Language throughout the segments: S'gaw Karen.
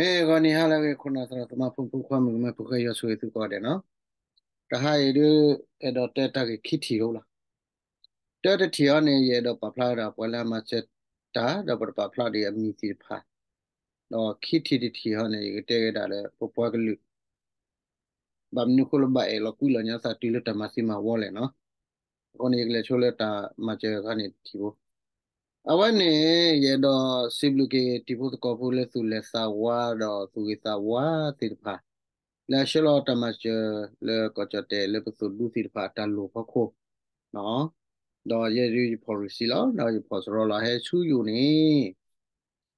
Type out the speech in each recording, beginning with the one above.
မ့ၢ်ဂီၤနံၤဟါလၢအဂ့ၤ ခိၣ်နၢ်သရၣ်သမါ ဖိမုၣ်ဖိခွါ မုၣ်ကမဲဖိဃဲ ယွၤဆိၣ်ဂ့ၤသုကိးဂၤဒဲးနီၤ. တဟါအံၤဒုး အဲၣ်ဒိးတဲတၢ်ဂ့ၢ်ခံထံၣ်ဧိၤလီၤ. တၢတထံၣ်အံၤန့ၣ် ယအဲၣ်ဒိးပာ်ဖျါဝဲဒၣ်ပှၤလၢအမၤစၢၤတၢ် ဒီးပတပာ်ဖျါဒံးအမံၤသ့ၣ်တဖၣ်, ဒီးခံထံၣ်တထံၣ်အံၤန့ၣ် ယကတဲဝဲဒၣ်လၢပပှၤကလုာ် ဘၣ်မနုၤအဃိလၢဘၣ်အဲၣ်လီၤကွံလီၤညါသးတုၤလၢတၢ်မၤသံမၤဝီလဲၣ်နီၤ. အဃိန့ၣ် ယကလဲၤဆိလၢတၢ်မၤစၢၤအခါန့ၣ်တထံၣ်ဖိ. အဝဲန့ၣ် ယအဲၣ်ဒိးစံးဘျုးက့ၤတံၤဖိသကိးဖိလၢသူၣ်လဲၤသးဝါဒီးသူၣ်ဂ့ၤသးဝါသ့ၣ်တဖၣ် လၢအဆှၢလီၤတၢ်မၤစၢၤလၢကီၢ်ကၠီၣ်တဲၣ်လၢပသိၣ်ဒူသ့ၣ်တဖၣ်အတၢ်လိၣ်ဖီခိၣ် ဒီးယဲဒုးယဖီၣ်ရံၣ်စံလီၤ ဒီးယဖီၣ်စရီလီၤ ဟဲဆူယအိၣ်န့ၣ်,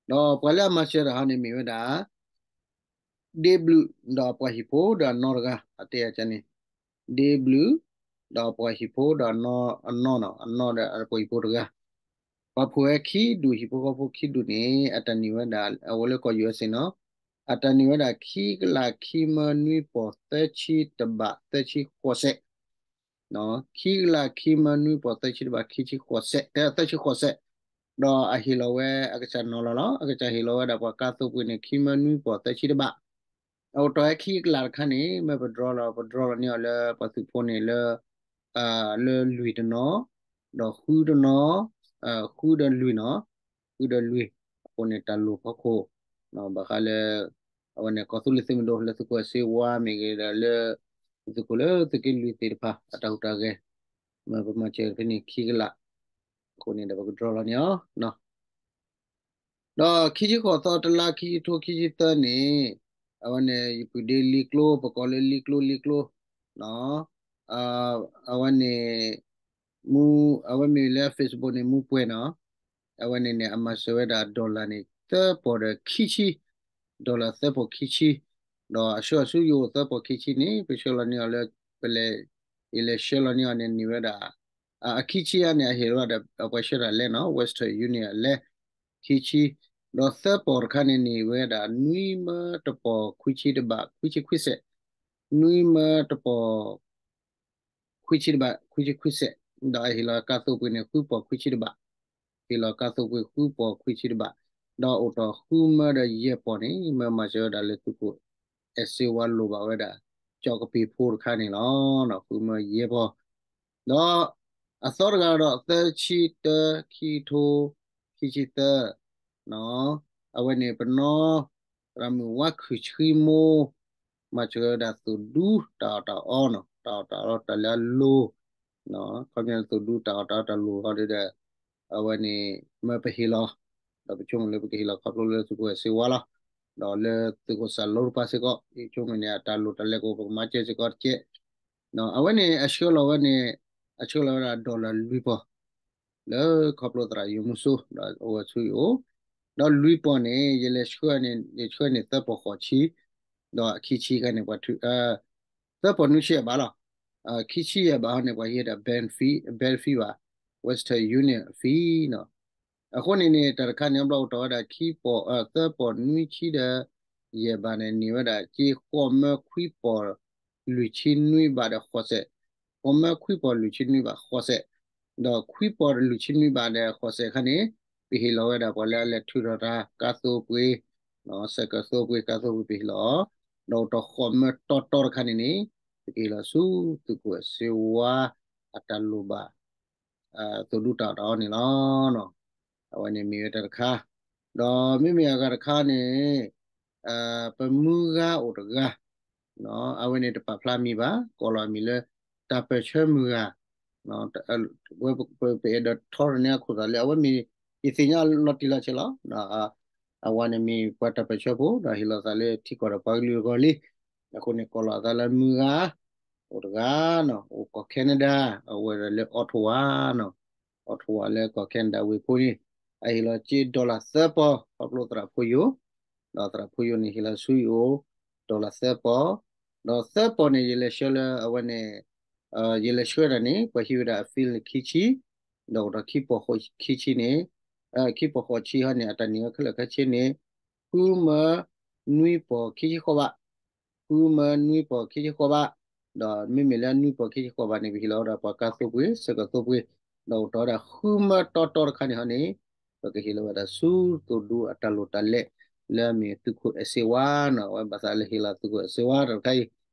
ဒီးပှၤလၢအမၤစၢၤတၢ်ဟီန့ၣ်မ့ၢ်ဝဲဒၣ် ဒ့ဘျုး ဒီးအပှၤဟံၣ်ဖိဒီးအနီၢ်တဂၤ အတဲအကန့ၣ်, ဒ့ဘျုး ဒီးအပှၤဟံၣ်ဖိဒီးအနီၢ်နီၤ အနီၢ်ဒီးအပှၤဟံၣ်ဖိတဂၤ, ပှၤဖှိၣ်ဝဲခံဒူၣ် ဟံၣ်ဖိဃီဖိခံဒူၣ်န့ၣ် အတၢ်န့ၢ်ဝဲဒၣ် အဝဲလၢကီၢ် ယူၣ်အ့ၣ်စ့ၣ် နီၤ, အတၢ်န့ၢ်ဝဲဒၣ် ခံကလး ခံမၢ နွံပီၢ် သၢဆံတဘး သၢဆံဃိးစဲး ခံကလး ခံမၢ နွံပီၢ် သၢဆံတဘး ခံဆံဃိးစဲး သၢဆံဃိးစဲး, ဒီးအဟ့ၣ်လီၤဝဲအကစၢ်နီၤလီၤလီၤ အကစၢ်ဟ့ၣ်လီၤဝဲဒၣ်ပှၤကါသိပှ့ၤန့ၣ် ခံမၢ နွံပီၢ် သၢဆံတဘး, အအိၣ်တီၢ်ဝဲခံကလးတခါန့ၣ် မ့ၢ်ပဒြီလီၤ ပဒြီလီၤန့ၢ်အီၤလၢပှၤသုးဖိန့ၣ်လၢ လၢလွံၢ်တနီၤ, ဒီးဃုတနီၤ, ဃုဒီးလွံၢ်နီၤ, ဃုဒီးလွံၢ်, အဃိန့ၣ်တၢ်လိၣ်ဖီခိၣ် ဘၣ်ဃးလၢ အဝဲန့ၣ် ကီၢ်သူလ့ၤသုးမုၢ်ဒိၣ် လၢသုးခိၣ်အဲၣ်စ့ဝါမ့ၢ်ဂ့ၤဒီးလၢ သုးခိၣ်လၢသုးက့လွံၢ်သ့ၣ်တဖၣ် အတၢ်ဟူးတၢ်ဂဲၤ, မ့ၢ်ပမၤစၢၤဖဲန့ၣ်ခံကလး, အဃိန့ၣ်ဒီးပကဒြီလီၤန့ၢ်အီၤ ဒီးခံဆံဃိးသီတလါ ခံဆံထိခံဆံသၢန့ၣ်, အဝဲန့ၣ် ယပုၢ်ဒ့လံကျိ ပကိးလၢလံကျိ လံကျိ, အဝဲန့ၣ် မူ အဝဲမ့ၢ်လၢ Facebook န့ၣ် မူပှဲၤနီၤ, အဝဲန့ၣ်န့ၣ် အမၤစၢၤဝဲဒၣ် dollar န့ၣ် သၢပီၢ်ဒီးခံဆံ, dollar သၢပီၢ်ခံဆံ, ဒီးအဆှၢအီၤဆူယအိၣ်သၢပီၢ်ခံဆံန့ၣ် ပဆှၢလီၤန့ၢ်အီၤလၢ ပလဲၤ ယလဲၤဆှၢလီၤန့ၢ်အီၤန့ၣ် န့ၢ်ဝဲဒၣ် အခံဆံအံၤန့ၣ် အဟ့ၣ်လီၤဝဲဒၣ် အပှၤဆှၢတၢ်လဲနီၤ Western Union အလဲ ခံဆံ, ဒီးသၢပီၢ်တခါန့ၣ်န့ၢ်ဝဲဒၣ် နွံမၢတပီၢ် ခွံဆံတဘး ခွံဆံခွံစဲး, နွံမၢတပီၢ် ခွံဆံတဘး ခွံဆံခွံစဲး, ဒီးအဟ့ၣ်လီၤကါသိပှ့ၤန့ၣ် ဃုပီၢ်ခွံဆံတဘး, ဟ့ၣ်လီၤကါသိပှ့ၤဃုပီၢ်ခွံဆံတဘး, ဒီးအိၣ်တီၢ်ဃုမၢဒီးယဲၢ်ပီၢ်န့ၣ် မ့ၢ်မၤစၢၤဝဲဒၣ်လၢသုးခိၣ်အဲၣ်စ့ဝါလိၣ်ဘၣ်ဝဲဒၣ် ကၠီကပ့ၤဖိတခါန့ၣ်လီၤ. ဃုမၢယဲၢ်ပီၢ်, ဒီးအသီတဂၤဒီး သၢဆံတၢ ခံထိ ခံဆံသၢ, အဝဲန့ၣ် ပနီၢ် သရၣ်မုၣ်ဝါခုၣ်ဆှံမိၢ် မၤစၢၤဝဲဒၣ်သိၣ်ဒူတၢ်အီၣ်တၢ်အီနီၤ, တၢ်အီၣ်တၢ်အီတၢ်လၢအလိၤ, ခီပညီသိၣ်ဒူတၢ်အီၣ်တၢ်အီတၢ်လိၤဟီဒုဒီး အဝဲန့ၣ် မ့ၢ်ပဟ့ၣ်လီၤ, ဒီးပဆိကမိၣ်လၢပကဟ့ၣ်လီၤခီဖျိလၢသုးခိၣ်အဲၣ်စ့ဝါလီၤ, ဒီးလၢသုးခိၣ်စၢ်လိတပၤစ့ၢ်ကီး ယဆိကမိၣ်န့ၣ် အတၢ်လိၣ်တၢ်လဲၤကအိၣ် ပကမၤစၢၤစ့ၢ်ကီးတကဲး, အဝဲန့ၣ် အဆှၢလီၤဝဲန့ၣ် အဆှၢလီၤဝဲဒၣ် dollar လွံၢ်ပီၢ် လၢခီဖျိသရၣ်ယိၤမူစိ ဒီးအိၣ်ဝဲဆူယအိၣ်, ဒီးလွံၢ်ပီၢ်န့ၣ် ယလဲၤဆှၢန့ၣ် ယဆှၢန့ၢ်သၢပီၢ်ဃိးဆံ, ဒီးအခံဆံခါန့ၣ် ပှၤထုး သၢပီၢ်နွံဆံယဲၢ်ဘးလီၤ. ခံဆံယဲၢ်ဘးဟီန့ၣ် ပှၤဟံးဝဲဒၣ် bank fee, bank fee ဘၣ် Western Union fee နီၤ. အဃိန့ၣ်န့ၣ် တၢ်တခါန့ၣ် ဘျီအိၣ်တီၢ်ဝဲဒၣ်ခံပီၢ် သၢပီၢ်နွံဆံဒီး ယဲၢ်ဘးန့ၣ် န့ၢ်ဝဲဒၣ် က့ဃိးမၢခွံပီၢ် လွံၢ်ဆံနွံဘးဒီးဃိးစဲး, ဃိးမၢခွံပီၢ်လွံၢ်ဆံနွံဘးဃိးစဲး, ဒီးခွံပီၢ်လွံၢ်ဆံနွံဘးဒီးဃိးစဲးခါန့ၣ် ပဟ့ၣ်လီၤဝဲဒၣ်ပှၤလၢအလဲၤထုးထီၣ်တၢ် ကါသိပှ့ၤ, စဲးကၢသိပှ့ၤ ကါသိပှ့ၤပဟ့ၣ်လီၤ, ဒီးအိၣ်တီၢ်ဃိးမၢတီတီတခါန့ၣ်န့ၣ် ပကဟ့ၣ်လီၤဆူသုးခိၣ်စ့ဝါ အတၢ်လိၣ်ဘၣ် သိၣ်ဒူတၢ်အီၣ်တၢ်အီန့ၣ်လီၤ. အဝဲန့ၣ်မ့ၢ်ဝဲတၢ်တခါ, ဒီးမ့မ့ၢ်အဂၤတခါန့ၣ် ပမုၢ်ဂၤအိၣ်တဂၤ, အဝဲန့ၣ်တပာ်ဖျါမံၤဘၣ် ကိးလီၤအမံၤလၢ တၢ်ပၢၢ်ဆၢမုၢ်ဂၤ, ပအဲၣ်ဒိးထီရန့ၢ်အခိၣ်သးလၢ အဝဲမ့ၢ်ယသ့ၣ်ညါလီၤတံၢ်လီၤဆဲးလီၤ. အဝဲန့ၣ်မ့ၢ်ပှၤတၢ်ပၢၢ်ဆၢဖိ ဒီးဟ့ၣ်လီၤသးလၢထံကီၢ်ဒီးပှၤကလုာ်အဂီၢ်လံ. အဃိန့ၣ် ကိးလီၤအသးလၢမုၢ်ဂၤ အိၣ်တဂၤနီၤ အိၣ်ကီၢ် Canada အဝဲဒၣ်လၢ Ottawa နီၤ, Ottawa လၢကီၢ် Canada ဝ့ၢ်ဖိန့ၣ် အဟ့ၣ်လီၤစ့ dollar သၢပီၢ် ခီဖျိသရၣ်ဖိယိာ်, ဒီးသရၣ်ဖိယိာ်န့ၣ်ဟ့ၣ်လီၤဆူယအိၣ် dollar သၢပီၢ်, ဒီးသၢပီၢ်န့ၣ် ယလဲၤဆှၢလၢအဝဲန့ၣ် ယလဲၤဆှၢတၢ်န့ၣ် ပှၤဟံးဝဲဒၣ်အ fee န့ၣ်ခံဆံ, ဒီးအိၣ်ဒီးခံပီၢ်ဃိးဆံန့ၣ်, ခံပီၢ်ဃိးဆံဟီန့ၣ် အတၢ်န့ၢ်ဝဲခဲလၢာ်ခဲဆ့န့ၣ် ဃုမၢနွံပီၢ်ခံဆံဃိးဘး ဃုမၢနွံပီၢ်ခံဆံဃိးဘး, ဒီးမ့မ့ၢ်လၢနွံပီၢ်ခံဆံဃိးဘးန့ၣ် ပဟ့ၣ်လီၤဝဲဒၣ်ပှၤကါသိပှ့ၤ စဲးကၢသိပှ့ၤ, ဒီးအိၣ်တီၢ်ဝဲဒၣ်ဃုမၢတီတီတခါန့ၣ်ဟီန့ၣ် ပကဟ့ၣ်လီၤဝဲဒၣ်ဆူသိၣ်ဒူအတၢ်လိၣ်တၢ်လဲၤ လၢအမ့ၢ်သုးခိၣ်အဲၣ်စ့ဝါနီၤ, အဝဲဘၣ်သးလၢဟ့ၣ်လီၤသုးခိၣ်အဲၣ်စ့ဝါတၢ်တခါအံၤ,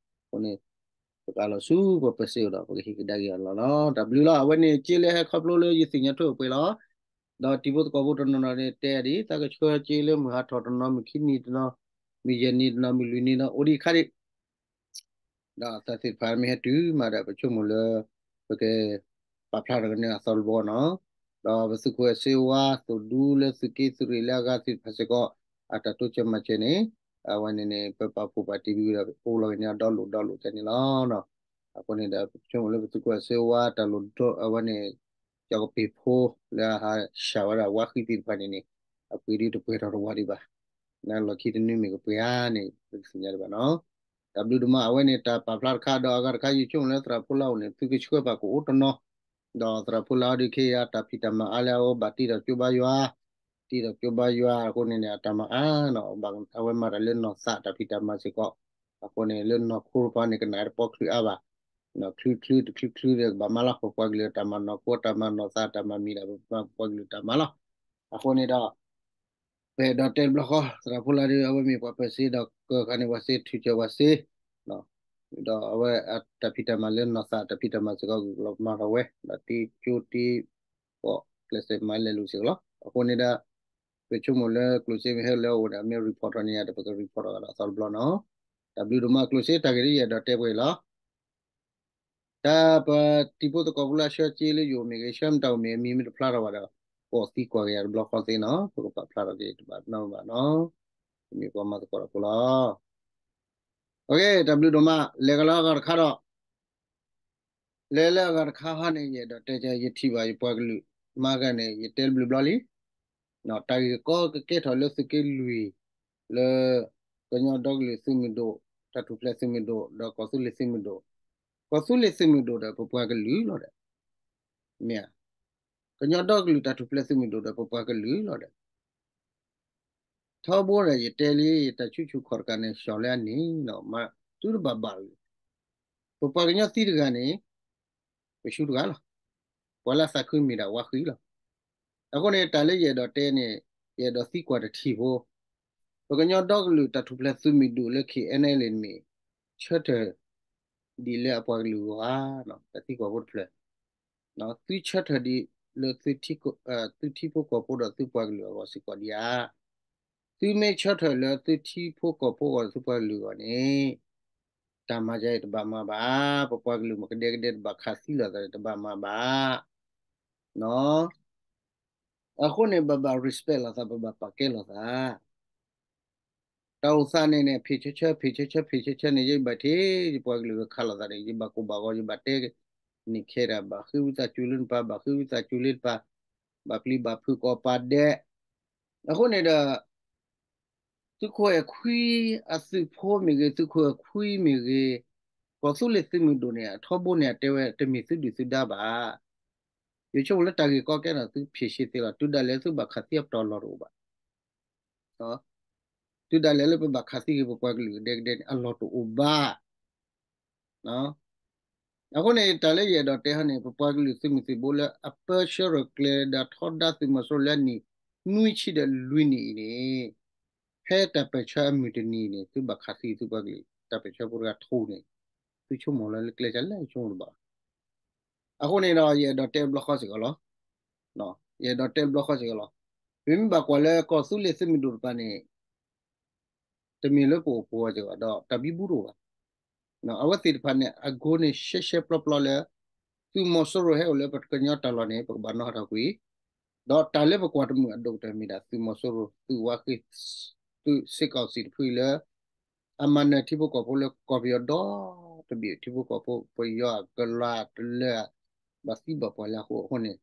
အဃိန့ၣ် ပကလီၤဆူပပၢၢ်စ့ၢ်ကီးဒီး ပကဟ့ၣ်ကဒါက့ၤအီၤလီၤနီၤ. တၢ်ဘျုးလီၤ. အဝဲန့ၣ်က့လၢဟဲခီဖျိလၢယသ့ၣ်ညါထွဲအပှဲၤလီၤ. ဒီးတံၤဖိသကိးဖိတနီၤနီၤန့ၣ်တဲဒံး သးကဆှၢက့လၢမုၢ်ဟါထီၣ်တနီၤ မုၢ်ခံနံၤတနီၤ မုၢ်ယဲၢ်နံၤတနီၤ မုၢ်လွံၢ်နံၤတနီၤ အိၣ်ဒံးခါဒံး ဒီးတၢ်သ့ၣ်တဖၣ်မ့ၢ်ဟဲတုၤမးဒီး ပဆိကမိၣ်လၢ ပကပာ်ဖျါထီၣ်ကန့ၢ်အသီတဘျီနီၤ. ဒီးပသုးခိၣ်အဲၣ်စ့ဝါ သုးဒူလၢသုးက့သုးရ့ၣ်လၢအဂၤသ့ၣ်တဖၣ်စ့ၢ်ကီး အတၢ်တိစၢၤမၤစၢၤန့ၣ် အဝဲန့ၣ်န့ၣ် ပပာ်ဖှိၣ်ပာ်တံၢ်ဝံၤဒီး အိၣ်လီၤက့ၤန့ၢ်အဒီလိာ်ဒီလိာ်ကန့ၣ်လီၤ. အဃိန့ၣ်ဒီး ပဆိကမိၣ်လၢပသုးခိၣ်အဲၣ်စ့ဝါတၢ်လိၣ်ဒိ အဝဲန့ၣ် ကၠီကပ့ၤဖိလၢအဟးဆှၢဝဲဒၣ်ဝါဃံသ့ၣ်တဖၣ်န့ၣ်န့ၣ် အပှ့ၤဒုးတပှဲၤထီၣ်တဝးဒံးဘၣ်. လၢလီၢ်ခံတနွံမ့ၢ်ကပှဲၤဧါန့ၣ် ပကသ့ၣ်ညါဒံးဘၣ်နီၤ. တၢ်ဘျုးဒိၣ်မး အဝဲန့ၣ်တၢ်ပာ်ဖျါတခါ ဒီးအဂၤတခါ ယဆိကမိၣ်လၢသရၣ်ဖိလၢအိၣ်န့ၣ် သုကဆှၢပာ်ကအိၣ်တနီၤ, ဒီးသရၣ်ဖိလၢအီၤဒုးခဲအံၤ တၢ်ဖံးတၢ်မၤအါလၢအအိၣ်ဘၣ်တံၢ်ဒီးကၠိဘါယွၤ, တံၢ်ဒီးကၠိဘါယွၤအဃိန့ၣ်န့ၣ် အတၢ်မၤအါနီၤ, အဝဲမၤတၢ်လၢနီၢ်သးတၢ်ဖံးတၢ်မၤစ့ၢ်ကီး, အဃိန့ၣ် လၢနီၢ်ခိတပၤန့ၣ် ကနၣ်တပီချုးအါဘၣ်, နီၢ်ချုးချုးတချုးချုးဒီးကဘၣ်မၤလီၤ, ပပှၤကလုာ်တၢ်မၤနီၢ်ခိ တၢ်မၤနီၢ်သး တၢ်မၤမံၤဒီး ပပှၤကလုာ်တၢ်မၤလီၤ. အဃိန့ၣ်ဒီး ပအဲၣ်ဒိးတဲတဘျီဃီ သရၣ်ဖိလၢဒုး အဝဲမ့ၢ်ပှၤပၢၢ်စ့ဒီးကၢၢ်ဃာ်န့ၢ်ပှၤစ့ ထုးစၢၤပှၤစ့, ဒီးအဝဲအတၢ်ဖံးတၢ်မၤလၢနီၢ်သးတၢ်ဖံးတၢ်မၤစ့ၢ်ကီး ဂုာ်လီၤမၤထီၣ်ဝဲ ဒီးတ့ကၠိတ့ပီၣ်ကျဲးစၢးမၤလဲၤလူၤစ့ၢ်ကီးလီၤ. အဃိန့ၣ်ဒီး ပဆိကမိၣ်လၢကျိၣ်စ့မ့ၢ်ဟဲလၢအအိၣ်ဒီး မ့ၢ် report ထီၣ်န့ၢ်ယၤဒီး ပက report ထီၣ်ကဒီးအသီတဘျီနီၤ. တၢ်ဘျုးဒိၣ်မး ကျိၣ်စ့တၢ်ဂ့ၢ်ဒ်ယအဲၣ်ဒိးတဲပှဲၤလီၤ. တၢ်ပတံၤဖိသကိးဖိလၢအဆှၢစ့လၢယအိၣ်မ့ၢ်ဂ့ၤ ဆှၢမတၤအိၣ်မ့ၢ် အမံၤမ့ၢ်တဖျါထီၣ်ဘၣ်ဒီး ကိးသံကွၢ်က့ၤယၤတဘျီဃီသ့နီၤ, ပကပာ်ဖျါထီၣ်က့ၤတဘၣ်နီတဘၣ်နီၤ, ပမ့ၢ်ပှၤမၤသကိးတၢ်ဖိလီၤ. တၢ်ဘျုးဒိၣ်မး လဲၤကလီအဂၤတခါဒီး လဲၤလၢအဂၤတခါဟီန့ၣ် ယအဲၣ်ဒိးတဲ ယထံၣ်ဘၣ်ယပှၤကလုာ် မၤဂၤန့ၣ် ယတဲတဘျုးဘျီလံ. တၢ်ဂ့ၢ်ကီကကဲထီၣ်လၢသုးက့လွံၢ် လၢ ကညီဒီကလုာ်သုးမုၢ်ဒိၣ် တၢ်ထူၣ်ဖျဲးသုးမုၢ်ဒိၣ် ဒီးကီၢ်သူလ့ၤသုးမုၢ်ဒိၣ်, ကီၢ်သူလ့ၤသုးမုၢ်ဒိၣ်ဒီးပပှၤကလုာ်လီၤဒီး မ့ၢ်ဧါ, ကညီဒီကလုာ်တၢ်ထူၣ်ဖျဲးသုးမုၢ်ဒိၣ်ဒီးပပှၤကလုာ်လီၤဒီး ထီဘိဒီးယတဲလံ တၢ်ဆူးဆူၣ်ခီၣ်တကးန့ၣ် ဆှီလၢအန့ၣ် မၤသုတဘၣ်ဘၣ်လီၤ. ပပှၤကညီသံတဂၤန့ၣ် ပဆူတဂၤလီၤ. ပှၤလၢအသးခုမ့ၢ်ဒၣ်ဝါဃံလီၤ. အဃိန့ၣ် တၢ်လၢယအဲၣ်ဒိးတဲန့ၣ် ယအဲၣ်ဒိးသံကွၢ်တထံၣ်ဖိ, ပကညီဒီကလုာ်တၢ်ထူၣ်ဖျဲးသုးမုၢ်ဒိၣ်လၢ K N L A န့ၣ် ဆၢထၢၣ်ဒ်လၢအပှၤကလုာ်အဂီၢ်ဧါ, တၢ်သံကွၢ်ဖိတဖျၢၣ် သုဆၢထၢၣ်ဒ်လၢ သုထံဖိကီၢ်ဖိဒီးသုပှၤကလုာ်အဂီၢ်စ့ၢ်ကီးဒံးဧါ. သုမ့ၢ်ဆၢထၢၣ်လၢသုထံဖိကီၢ်ဖိအဂီၢ် သုပှၤကလုာ်အဂီၢ်န့ၣ် တၢ်မၤယၤအံၤတဘၣ်မၤဘၣ်, ပပှၤကလုာ်မ့ၢ်ကဒဲကဒဲတဘၣ်ခးသံလိာ်သးန့ၣ် တဘၣ်မၤဘၣ်. အဃိန့ၣ် ဘၣ်ဘၣ် respect လိာ်သး ပဘၣ်ပာ်ကဲလိာ်သး တၢ်အိၣ်သးန့ၣ်န့ၣ် ဖံးဆၢဆၢ ဖံးဆၢဆၢ ဖံးဆၢဆၢန့ၣ် ယဘၣ်ထံၣ် ယပှၤကလုာ်ကခးလိာ်သးန့ၣ် ယဘၣ်ကိၢ်ဘၣ်ဂီၤ ယဘၣ်တဲန့ၣ်ခဲဒၣ် ဘၣ်ဃ့ဝံသးစူၤလၢနပၤ ဘၣ်ဃ့ဝံသးစူၤလၢနပၤ ဘၣ်ပျံၤဘၣ်ဖုးကိးပာ်ဒဲး. အဃိန့ၣ်ဒီး သုးခိၣ်အဲၣ်ခွံအသုးဖိမ့ၢ်ဂ့ၤ သုးခိၣ်အဲၣ်ခွံမ့ၢ်ဂ့ၤ ကီၢ်သူလ့ၤသုးမုၢ်ဒိၣ်န့ၣ် အထီဘိန့ၣ် အတဲဝဲတမ့ၢ်သုဒုၣ်သုဒါဘၣ်. ယဆိကမိၣ်လၢတၢ်ဂ့ၢ်ကီကဲထီၣ် သုဖံးဆံးသ့လီၤ. တုၤဒၣ်လဲာ်သုဘၣ်ခးသံအပတီၢ်လီၢ်တအိၣ်ဘၣ် တုၤဒၣ်လဲာ်လၢပဘၣ်ခးသံက့ၤပပှၤကလုာ်ကဒဲကဒဲန့ၣ် အလီၢ်တအိၣ်ဘၣ်. အဃိန့ၣ် တၢ်လၢယအဲၣ်ဒိးတဲဟီန့ၣ် ပပှၤကလုာ်သုးမုၢ်သံၣ်ဘိလၢအပၢဆှၢထီၣ်ကျဲဒီးထီဒါသုးမီၤစိရိၤလၢအနံၣ်နွံဆံဒီးလွံၢ်နံၣ်အံၤန့ၣ် ဖဲတၢ်ပၢၢ်ဆၢအမုၢ်တနံၤန့ၣ် သုဘၣ်ခးသံသုပှၤကလုာ် တၢ်ပၢၢ်ဆၢဖိတဂၤထီန့ၣ် သုဆိကမိၣ်လၢကျဲကလဲၣ်ဆိကမိၣ်တဘၣ်. အဃိန့ၣ်ဒီး ယအဲၣ်ဒိးတဲတဘျီဃီစ့ၢ်ကီးလီၤ. ယအဲၣ်ဒိးတဲတဘျီဃီစ့ၢ်ကီးလီၤ. ပမ့ၢ်ဘၣ်ကွၢ်လၢကီၢ်သူလ့ၤသုးမုၢ်ဒိၣ်တပၤန့ၣ် တမ့ၢ်လၢပအိၣ်ပဝီစ့ၢ်ကီးဒီး တၢ်ဘံဘူတအိၣ်ဘၣ်. အဝဲသ့ၣ်တဖၣ်န့ၣ် အကိန့ၣ်ရှဲရှဲပျီပျီလၢ သုးမီၤစိရိၤဟဲအိၣ်လၢပကညီတၢ်လီၢ်န့ၣ် ပကဘၣ်နီၣ်ဟးထီၣ်ကွံာ် ဒီးတၢ်လၢပကွၢ်တမုာ်အဒိၣ်ကတၢၢ်မ့ၢ်ဒၣ်သုးမီၤစိရိၤ သုးဝါဃံ သုးစ့ၢ်ကီးစံၣ်တဖုအံၤလၢ အမၤနၢၤထံဖိကီၢ်ဖိလၢကီၢ်ပယီၤဒီတဘ့ၣ် ထံဖိကီၢ်ဖိပယီၤအကလၤတလၢာ် ဘၣ်သံဘၣ်ပှၢ်လၢအဃိအဃိန့ၣ်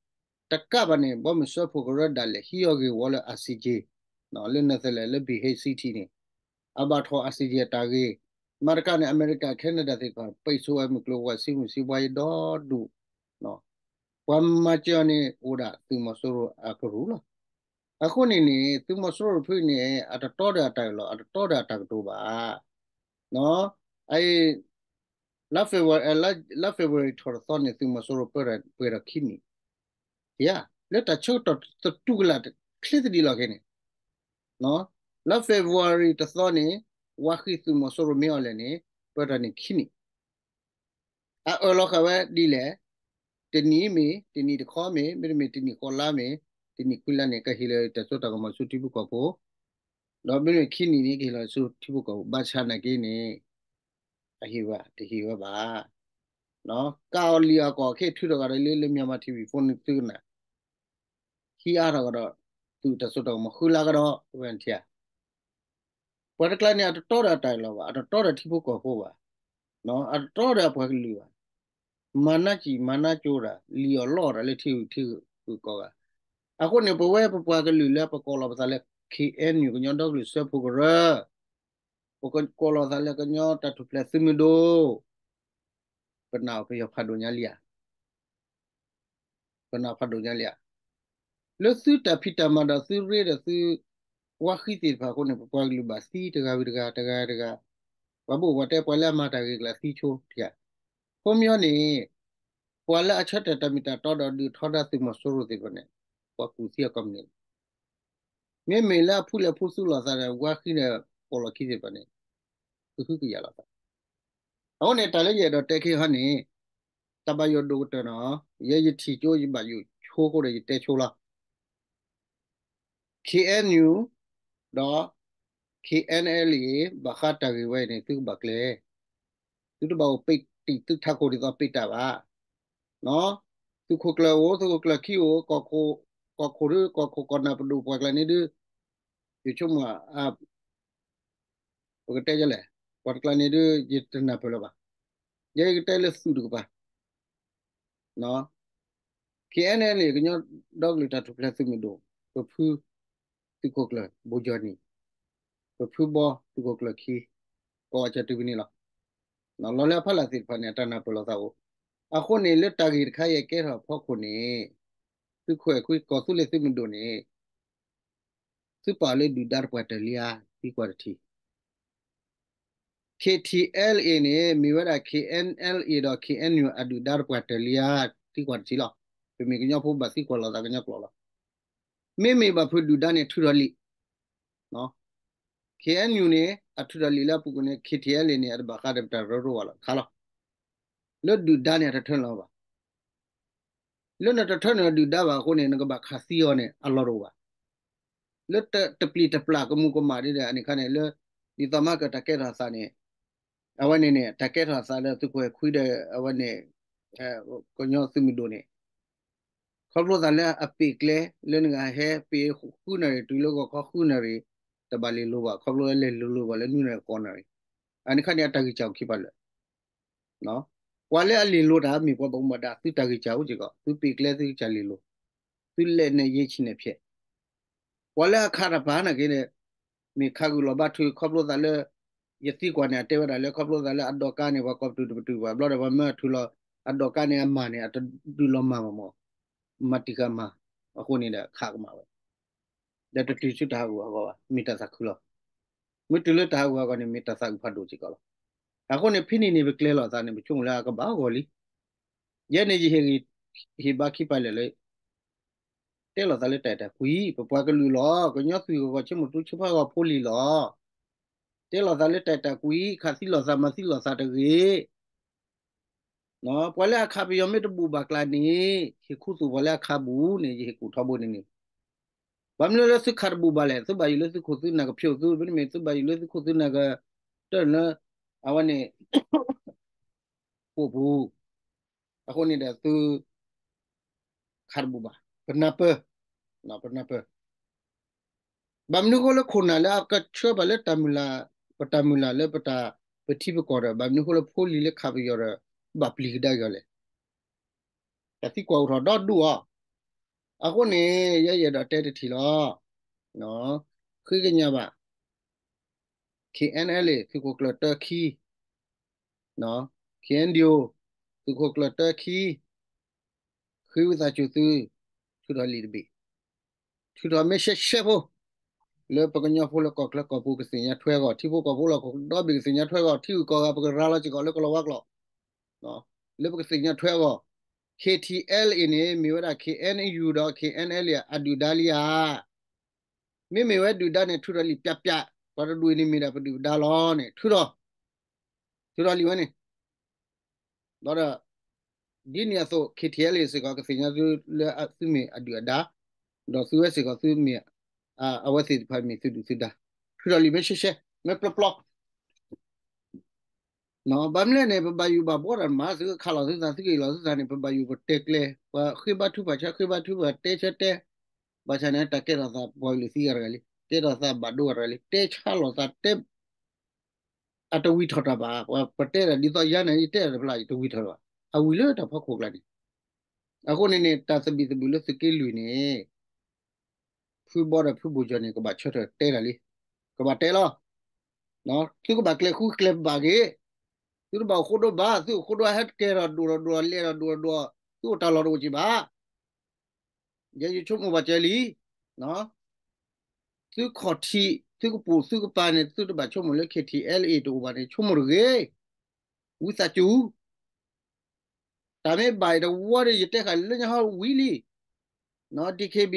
တကးဘၣ်န့ၣ် ဘီမုၢ်စၢဖှိၣ်ကရၢဒၣ်လဲာ်ဟံးအီၤဂ့ၢ်ဝီလၢ I C J လၢ Netherlands လၢ The Hague City န့ၣ် အဘၣ်ထီၣ် I C J အတၢ်ဂ့ၢ် မၤတကးန့ၣ် အမဲရကၤ Canada သ့ၣ်တဖၣ် ပိတ်ဆို့ဝဲမုၢ်ကျိၤဝဲၤ စံမုၢ်စံဘှါယဲဒီဒူၣ် ပှၤမၤစၢၤအီၤန့ၣ် အိၣ်ဒၣ်သုးမီၤစိရိၤအကရူၢ်လီၤ. အဃိန့ၣ်န့ၣ် သုးမီၤစိရိၤတဖုန့ၣ် အတတီဒီးအတၢ်အၢၣ်လီၤ အတတီဒီးအတၢ်ကတိၤဘၣ်. အအံၤ လါ February လါ February ထီၣ်တသီန့ၣ် သုးမီၤစိရိၤပၢပှဲၤထီၣ်ခံနံၣ် လၢတၢ်ဆၢကတီၢ်သတူၢ်ကလာ်ချ့သဒံးလီၤခဲန့ၣ် လၢ February တသီန့ၣ် ဝါဃံသုးမီၤစိရိၤမ့ၢ်အီၤလဲၣ်န့ၣ် ပၢတၢ်န့ၣ်ခံနံၣ် အအၢၣ်လီၤဃာ်ဝဲဒ်လဲၣ်, တနံၣ်မ့ၢ် တနံၣ်တခီမ့ၢ် မ့တမ့ၢ်တနံၣ်ဃိးလါမ့ၢ် တနံၣ်ခွံလါန့ၣ် ကဟ့ၣ်လီၤတၢ်စိတၢ်ကမီၤဆူထံဖိကီၢ်ဖိ, ဒီးမ့တမ့ၢ်ခံနံၣ်န့ၣ် ကဟ့ၣ်လီၤဆူထံဖိကီၢ်ဖိ ဘၣ်ဆၣ်နာ်က့န့ၣ် အဟ့ၣ်ဝဲ တဟ့ၣ်ဝဲဘၣ်. ကးအီၤလံာ်အီၤကီၢ် ခဲထုးထီၣ်ကဒီးလၢ လၢ Myanmar TV phone န့ၣ်သုကနၣ် ဟံးအါထီၣ်ကဒီး သုးတၢ်စိတၢ်ကမီၤဃုလါကဒီး ဝဲနထံၣ်ဧါ. ပှၤတကျါန့ၣ် အတတီဒီးတၢ်အၢၣ်လီၤဘၣ်, အတတီဒီးထံဖိကီၢ်ဖိဘၣ်, အတတီဒီးအပှၤကလုာ်ဘၣ်, မၤနၢ်စံၣ်မၤနၢ်ကၠိတၢ် လံာ်အီၤလီအီၤတၢ်လၢထံဂုၤထံဂုၤကီၢ်ဂၤ, အဃိန့ၣ် ပဝဲပပှၤကလုာ်လၢပကိးလီၤပသးလၢ KNU ကညီဒီကလုာ်စၢဖှိၣ်ကရၢ, ပကိးလီၤသးလၢကညီတၢ်ထူၣ်ဖျဲးသုးမုၢ်ဒိၣ် ပနာ်ပယီၤဖးဒိၣ်ညါလံဧါ. ပနာ်ဖးဒိၣ်ညါလံဧါ. လၢသုတၢ်ဖံးတၢ်မၤဒီးသုရ့ဒီးသု ဝါဃံသ့ၣ်တဖၣ်အဃိန့ၣ် ပပှၤကလုာ်ဘၣ်သံတဂၤဝံၤတဂၤ တဂၤတဂၤ, ပှၤဘိၣ်ပှၤတဲပှၤလၢအမၤတၢ်ဂ့ၤကျါသံဆိတယၤ, ခီပညီန့ၣ် ပှၤလၢအဆၢထၢၣ်တၢ်မ့ၢ်တၢ်တီဒီးဒုးထီဒါသုးမီၤစိရိၤသ့ၣ်တဖၣ်န့ၣ် ပှၤကူၣ်သံအကိးမုၢ်နံၤလီၤ. မ့မ့ၢ်လၢအဖှူလၢာ်ဖှူသူလိာ်သးဒီး ဝါဃံဒီးပိာ်လီၢ်ခံသ့ၣ်တဖၣ်န့ၣ် ကဟုကယာ်လိာ်သး အဃိန့ၣ် တၢ်လၢယအဲၣ်ဒိးတဲခဲအံၤန့ၣ် တၢ်ဘၣ်ယိၣ်ဒိၣ်ကတၢၢ်နီၤ, ယဲယထံၣ်ကၠိယဘၣ်ယိၣ်ဆိအဃိဒီးယတဲဆိလီၤ. KNU ဒီး KNLA ဘၣ်ဃးတၢ်ဂ့ၢ်ဝဲအံၤန့ၣ် သုကဘၣ်ကျဲၤ, သုတဘၣ်အိၣ်ပ့းတံၢ်သုထးခိၣ်ဒ်သိးပ့းတၢ်ဘၣ်. သုးခိၣ်ကျၢၢ်အိၣ် သုးခိၣ်ကျၢၢ်ခံအိၣ်, ကီၢ်ခိၣ်ဒ် ကီၢ်ခိၣ်ကီၢ်နၢ်ပဒိၣ်ပှၤကျါန့ၣ်ဒ် ယဆိကမိၣ် ပကတဲဒ်လဲၣ်, ပှၤတကျါန့ၣ်ဒ် ယတနၢ်ပၢၢ်လၢၤဘၣ်. ယဲယကတဲလၢသုးတကပၤ KNLA ကညီဒီကလုာ်တၢ်ထူၣ်ဖျဲးသုးမုၢ်ဒိၣ် ပဖု သုးခိၣ်ကျၢၢ် ဘိကၠီၣ်နံၣ်, ပဖုဘီ သုးခိၣ်ကျၢၢ်ခံ ကိးဝဲကၢ်တုၤဖဲန့ၣ်လီၤ. လီၤလၢအဖီလာ်သ့ၣ်တဖၣ်န့ၣ် အတၢ်နၢ်ပၢၢ်လိာ်သးအိၣ်. အဃိန့ၣ် လၢတၢ်ဂ့ၢ်တခါအံၤအကဲထီၣ်အဖီခိၣ်န့ၣ် သုးခိၣ်အဲၣ်ခွံ ကီၢ်သူလ့ၤသုးမုၢ်ဒိၣ်န့ၣ် သုပာ်လၢဒုၣ်ဒါတပှၢ်တၢၢ်လံဧါ, သံကွၢ်တထံၣ် KTLA န့ၣ် မ့ၢ်ဝဲဒၣ် KNLA ဒီး KNU အဒုၣ်ဒါတပှၢ်တၢၢ်လံဧါ, သံကွၢ်တထံၣ်လီၤ. ပမ့ၢ်ကညီဖိဘၣ်သံကွၢ်လိာ်သးကညီကျိာ်လီၤ. မ့မ့ၢ်ဘၣ်ဖုးဒုၣ်ဒါန့ၣ် ထုးထီၣ်လံာ်, KNU န့ၣ် အထုးထီၣ်လံာ်လၢအပူၤကွံာ်န့ၣ် KTLA န့ၣ် အတဘၣ်ဃးဒီးပတၢ်ရၢရိဘၣ်လီၤ. ခါလီၤ. လၢဒုၣ်ဒါန့ၣ် အတထၢနုာ်လီၤဘၣ်. လၢနတထၢနုာ်ဒုၣ်ဒါဘၣ်အဃိန့ၣ် နကဘၣ်ခးသံအီၤန့ၣ် အလီၢ်တအိၣ်ဘၣ်. လၢတပျံၤတပျၢ်ကမူးကမၣ်ဒ်ဒီး အန့ၣ်ခါန့ၣ် လၢ ဒ်သိးမၤကတၢ်ကဲထီၣ်သးန့ၣ် အဝဲန့ၣ်န့ၣ် တၢ်ကဲထီၣ်သးလၢသုးခိၣ်အဲၣ်ခွံဒီး အဝဲန့ၣ် ကညီသုးမုၢ်ဒိၣ်န့ၣ် ခီဖျိသးလၢအပ့ၤကျဲ လၢနဂၤဟဲပ့ၤဃုနၣ်ရံၣ် တုၤလၢဂီၤခီဃုနၣ်ရံၣ် တဘၣ်လဲၤလိၤဘၣ် ခီဖျိလၢလဲၤလိၤလိၤဘၣ်လၢနွံနၣ်ရံၣ်ဃိးနၣ်ရံၣ် အန့ၣ်ခါန့ၣ် အတၢ်ဂံၢ်စၢ်အိၣ်ခံပာ်လၢာ် ပှၤလၢအလဲၤလိၤတၢ် မ့ၢ်ပှၤဘၣ်မူဘၣ်ဒါ သုတၢ်ဂံၢ်စၢ်အိၣ်စ့ၢ်ကီး သုပ့ၤကျဲသုကစၢ်လဲၤလိၤ သုလဲၤနၢၤယ့ဆံးနၢၤဖျဲး ပှၤလၢအခးတၢ်ပာ်နာ်က့န့ၣ် မ့ၢ်ခးဂုာ်လီၤဘါထု ခီဖျိသးလၢ ယသံကွၢ်န့ၣ် အတဲဝဲဒၣ်လၢ ခီဖျိသးလၢအဒိးကါန့ၣ် ပှၤကိးပတုာ်တပတုာ်ဘၣ် ဘျီဒီးပှၤမၢအထုးလီၤ အဒိးကါန့ၣ်အမၤန့ၣ် အတဒုးလီၤမၢ်ဘၣ်မၢ် မၤတံၢ်ဃာ်မၤ အဃိန့ၣ်ဒီးခးကမၣ်ဝဲ ဒီးတတုၤဆူတၢ်ဟးဂူာ်ဟးဂီၤဘၣ် မ့ၢ်တၢ်သးခုလီၤ. မ့ၢ်တုၤလၢတၢ်ဟးဂူာ်ဟးဂီၤန့ၣ် မ့ၢ်တၢ်သးအုးဖးဒိၣ်စ့ၢ်ကီးလီၤ. အဃိန့ၣ် ဖဲန့ၣ်န့ၣ် ပကျဲၤလိာ်သးန့ၣ် ပဆိကမိၣ်လၢအကဘၣ်ဂီၤလံ. ယဲန့ၣ်ယဟ့ၣ်ဂံၢ် ဟ့ၣ်ဘါခံပာ်လၢာ်လၢ တဲလိာ်သးလၢတၢ်အဲၣ်တၢ်ကွံ ပပှၤကလုာ်လီၤ. ကညီသွံၣ်ဂီၤဂီၤ ဆ့မိၣ်တူဆ့ဖးဂီၤဖိလံၤလီၤ. တဲလိာ်သးလၢတၢ်အဲၣ်တၢ်ကွံ ခးသံလိာ်သးမၤသံလိာ်သးတဂ့ၤ ပှၤလၢအခးပယီၤမ့ၢ်တဘူၣ်ဘၣ်ကျါန့ၣ် ဟ့ၣ်ခူသူၣ်ပှၤလၢအခးဘူၣ်န့ၣ် ယဟ့ၣ်ကူၣ်ထီဘိန့ၣ်န့ၣ် ဘၣ်မနုၤလၢသုခးတဘူၣ်ဘၣ်လဲၣ် သုဘၣ်ယိၣ်လၢသုခိၣ်သုနၢ်ကဖျိးသု မ့တမ့ၢ်သုဘၣ်ယိၣ်လၢသုခိၣ်သုနၢ်ကတၢၢ်လၢ အဝဲန့ၣ် ပိာ်ပူၤ အဃိန့ၣ်ဒီးသု ခးတဘူၣ်ဘၣ် ပနၢ်ပၢၢ် ပနၢ်ပၢၢ် ဘၣ်မနုၤဃိလၢခိၣ်နၢ်လၢအကဆှၢဘၣ်လၢတၢ်မုၢ်လၢ် ပတၢ်မုၢ်လၢ်လၢပတၢ်ပထံပကီၢ်ဒီး ဘၣ်မနုၤဃိလၢဖိလံၤလၢခးပယီၤဒီး ဘၣ်ပျံၤကဒါက့ၤအီၤလဲၣ်. တၢ်သံကွၢ်အိၣ်ထီၣ်ဒီဒူၣ်အီၤ အဃိန့ၣ် ယဲယအဲၣ်ဒိးတဲတထံၣ်လီၤ. ဃ့ကညးဘၣ် KNLA သုးခိၣ်ကျၢၢ်တၢခံ KNDO သုးခိၣ်ကျၢၢ်တၢခံ ဃ့ဝံသးစူၤသု ထုးထီၣ်လံာ်တဘ့ၣ် ထုးထီၣ်မ့ၢ်ရှဲရှဲဖိ လၢပကညီဖိလၢကီၢ်ချၢကီၢ်ပူၤကသ့ၣ်ညါထွဲအဂီၢ် ထံဖိကီၢ်ဖိလီၢ်ကဝီၤဒီဘ့ၣ်ကသ့ၣ်ညါထွဲအဂီၢ် ထံဂုၤကီၢ်ဂၤပကရၤလီၤစ့ၢ်ကီးလၢကလီၤဝါကျိာ် လၢပကသ့ၣ်ညါထွဲအဂီၢ် KTLA န့ၣ် မ့ၢ်ဝဲဒၣ် KNU ဒီး KNLA အဒုၣ်ဒါလံဧါ မ့မ့ၢ်ဝဲဒုၣ်ဒါန့ၣ် ထုးထီၣ်လံာ်ပျးပျး, ပှၤတဒူၣ်အံၤန့ၣ်မ့ၢ်ဒၣ်ပဒုၣ်ပဒါလီၤန့ၣ် ထုးထီၣ်, ထုးထီၣ်လံာ်ဝဲန့ၣ်, ဒီး ဒ်န့ၣ်အသိး ခ့ထံအဲလ်အ့ စ့ၢ်ကီး ကသ့ၣ်ညါသုလၢသုမ့ၢ်အဒုၣ်အဒါ, ဒီးသုဝဲစ့ၢ်ကီးသုမ့ၢ် အဝဲသ့ၣ်တဖၣ်မ့ၢ်သုဒုၣ်သုဒါ, ထုးထီၣ်လံာ်မ့ၢ်ရှဲရှဲ မ့ၢ်ပျီပျီ ဘၣ်မနုၤလဲၣ်န့ၣ် ပဘၣ်ယိၣ်ဘၣ်ဘှီတၢ်မး သုကခးလီၤသုသး သုကအ့ၣ်လီၤသုသးန့ၣ် ပဘၣ်ယိၣ်ပတဲကျဲ, ပှၤဃ့ဘါထုကဖၣ်ဆၢ ဃ့ဘါထုကဖၣ်တဲဆၢတဲ, ဘၣ်ဆၣ်န့ၣ် တၢ်ကဲထီၣ်သးပှၤကလုာ်သံဂၤတဂၤလံ, ကဲထီၣ်သးဘၣ်ဒိဂၤတဂၤလံ, တဲဆါလိာ်သးတဲ အတဝံၤထီၣ်တၢ်ဘၣ်, ပှၤပတဲတၢ်ဒ်သိးယၤန့ၣ် ယတဲတၢ်တဖျါ ယတဝံၤထီၣ်ဘၣ်, အဝံၤလၢတၢ်ဖီခိၣ်ကျါန့ၣ်, အဃိန့ၣ်န့ၣ် တၢ်သဘံၣ်သဘုၣ်လၢသုးက့လွံၢ်န့ၣ် ဖုဘီဒီးဖုဘိၣ်ကၠီၣ်န့ၣ် ကဘၣ်ဆၢထၢၣ်တဲတၢ်လံ, ကဘၣ်တဲလီၤ, သုကဘၣ်ကျဲၤဃူကျဲၤဘၣ်က့ၤ, သုတဘၣ်အိၣ်ဃိဒိဘၣ်, သုအိၣ်ဃိဒိဟဲကဲထီၣ်ဒိၣ်ထီၣ်ဒိၣ်ထီၣ်လဲၤထီၣ်ဒိၣ်ထီၣ်ဒိၣ်, သုအိၣ်တၢ်လီၢ်တအိၣ်က့ၤဘၣ် ယဲယဆိကမိၣ်ဘၣ်ကဲလံ, သုခီၣ်ထံး သုကပိာ် သုကပၤန့ၣ် သုတဘၣ်ဆိကမိၣ်လၢ ခ့ထံအဲလ်အ့ တအိၣ်ဘၣ်န့ၣ် ဆိကမိၣ်တဂ့ၤ, ဝံသးစူၤ, တၢ်မ့ၢ်ဘၣ်အံၤတဝီဒီး ယတဲဃာ်လၢညါဟီဝံၤလံ, ဒီး ဒီး ခ့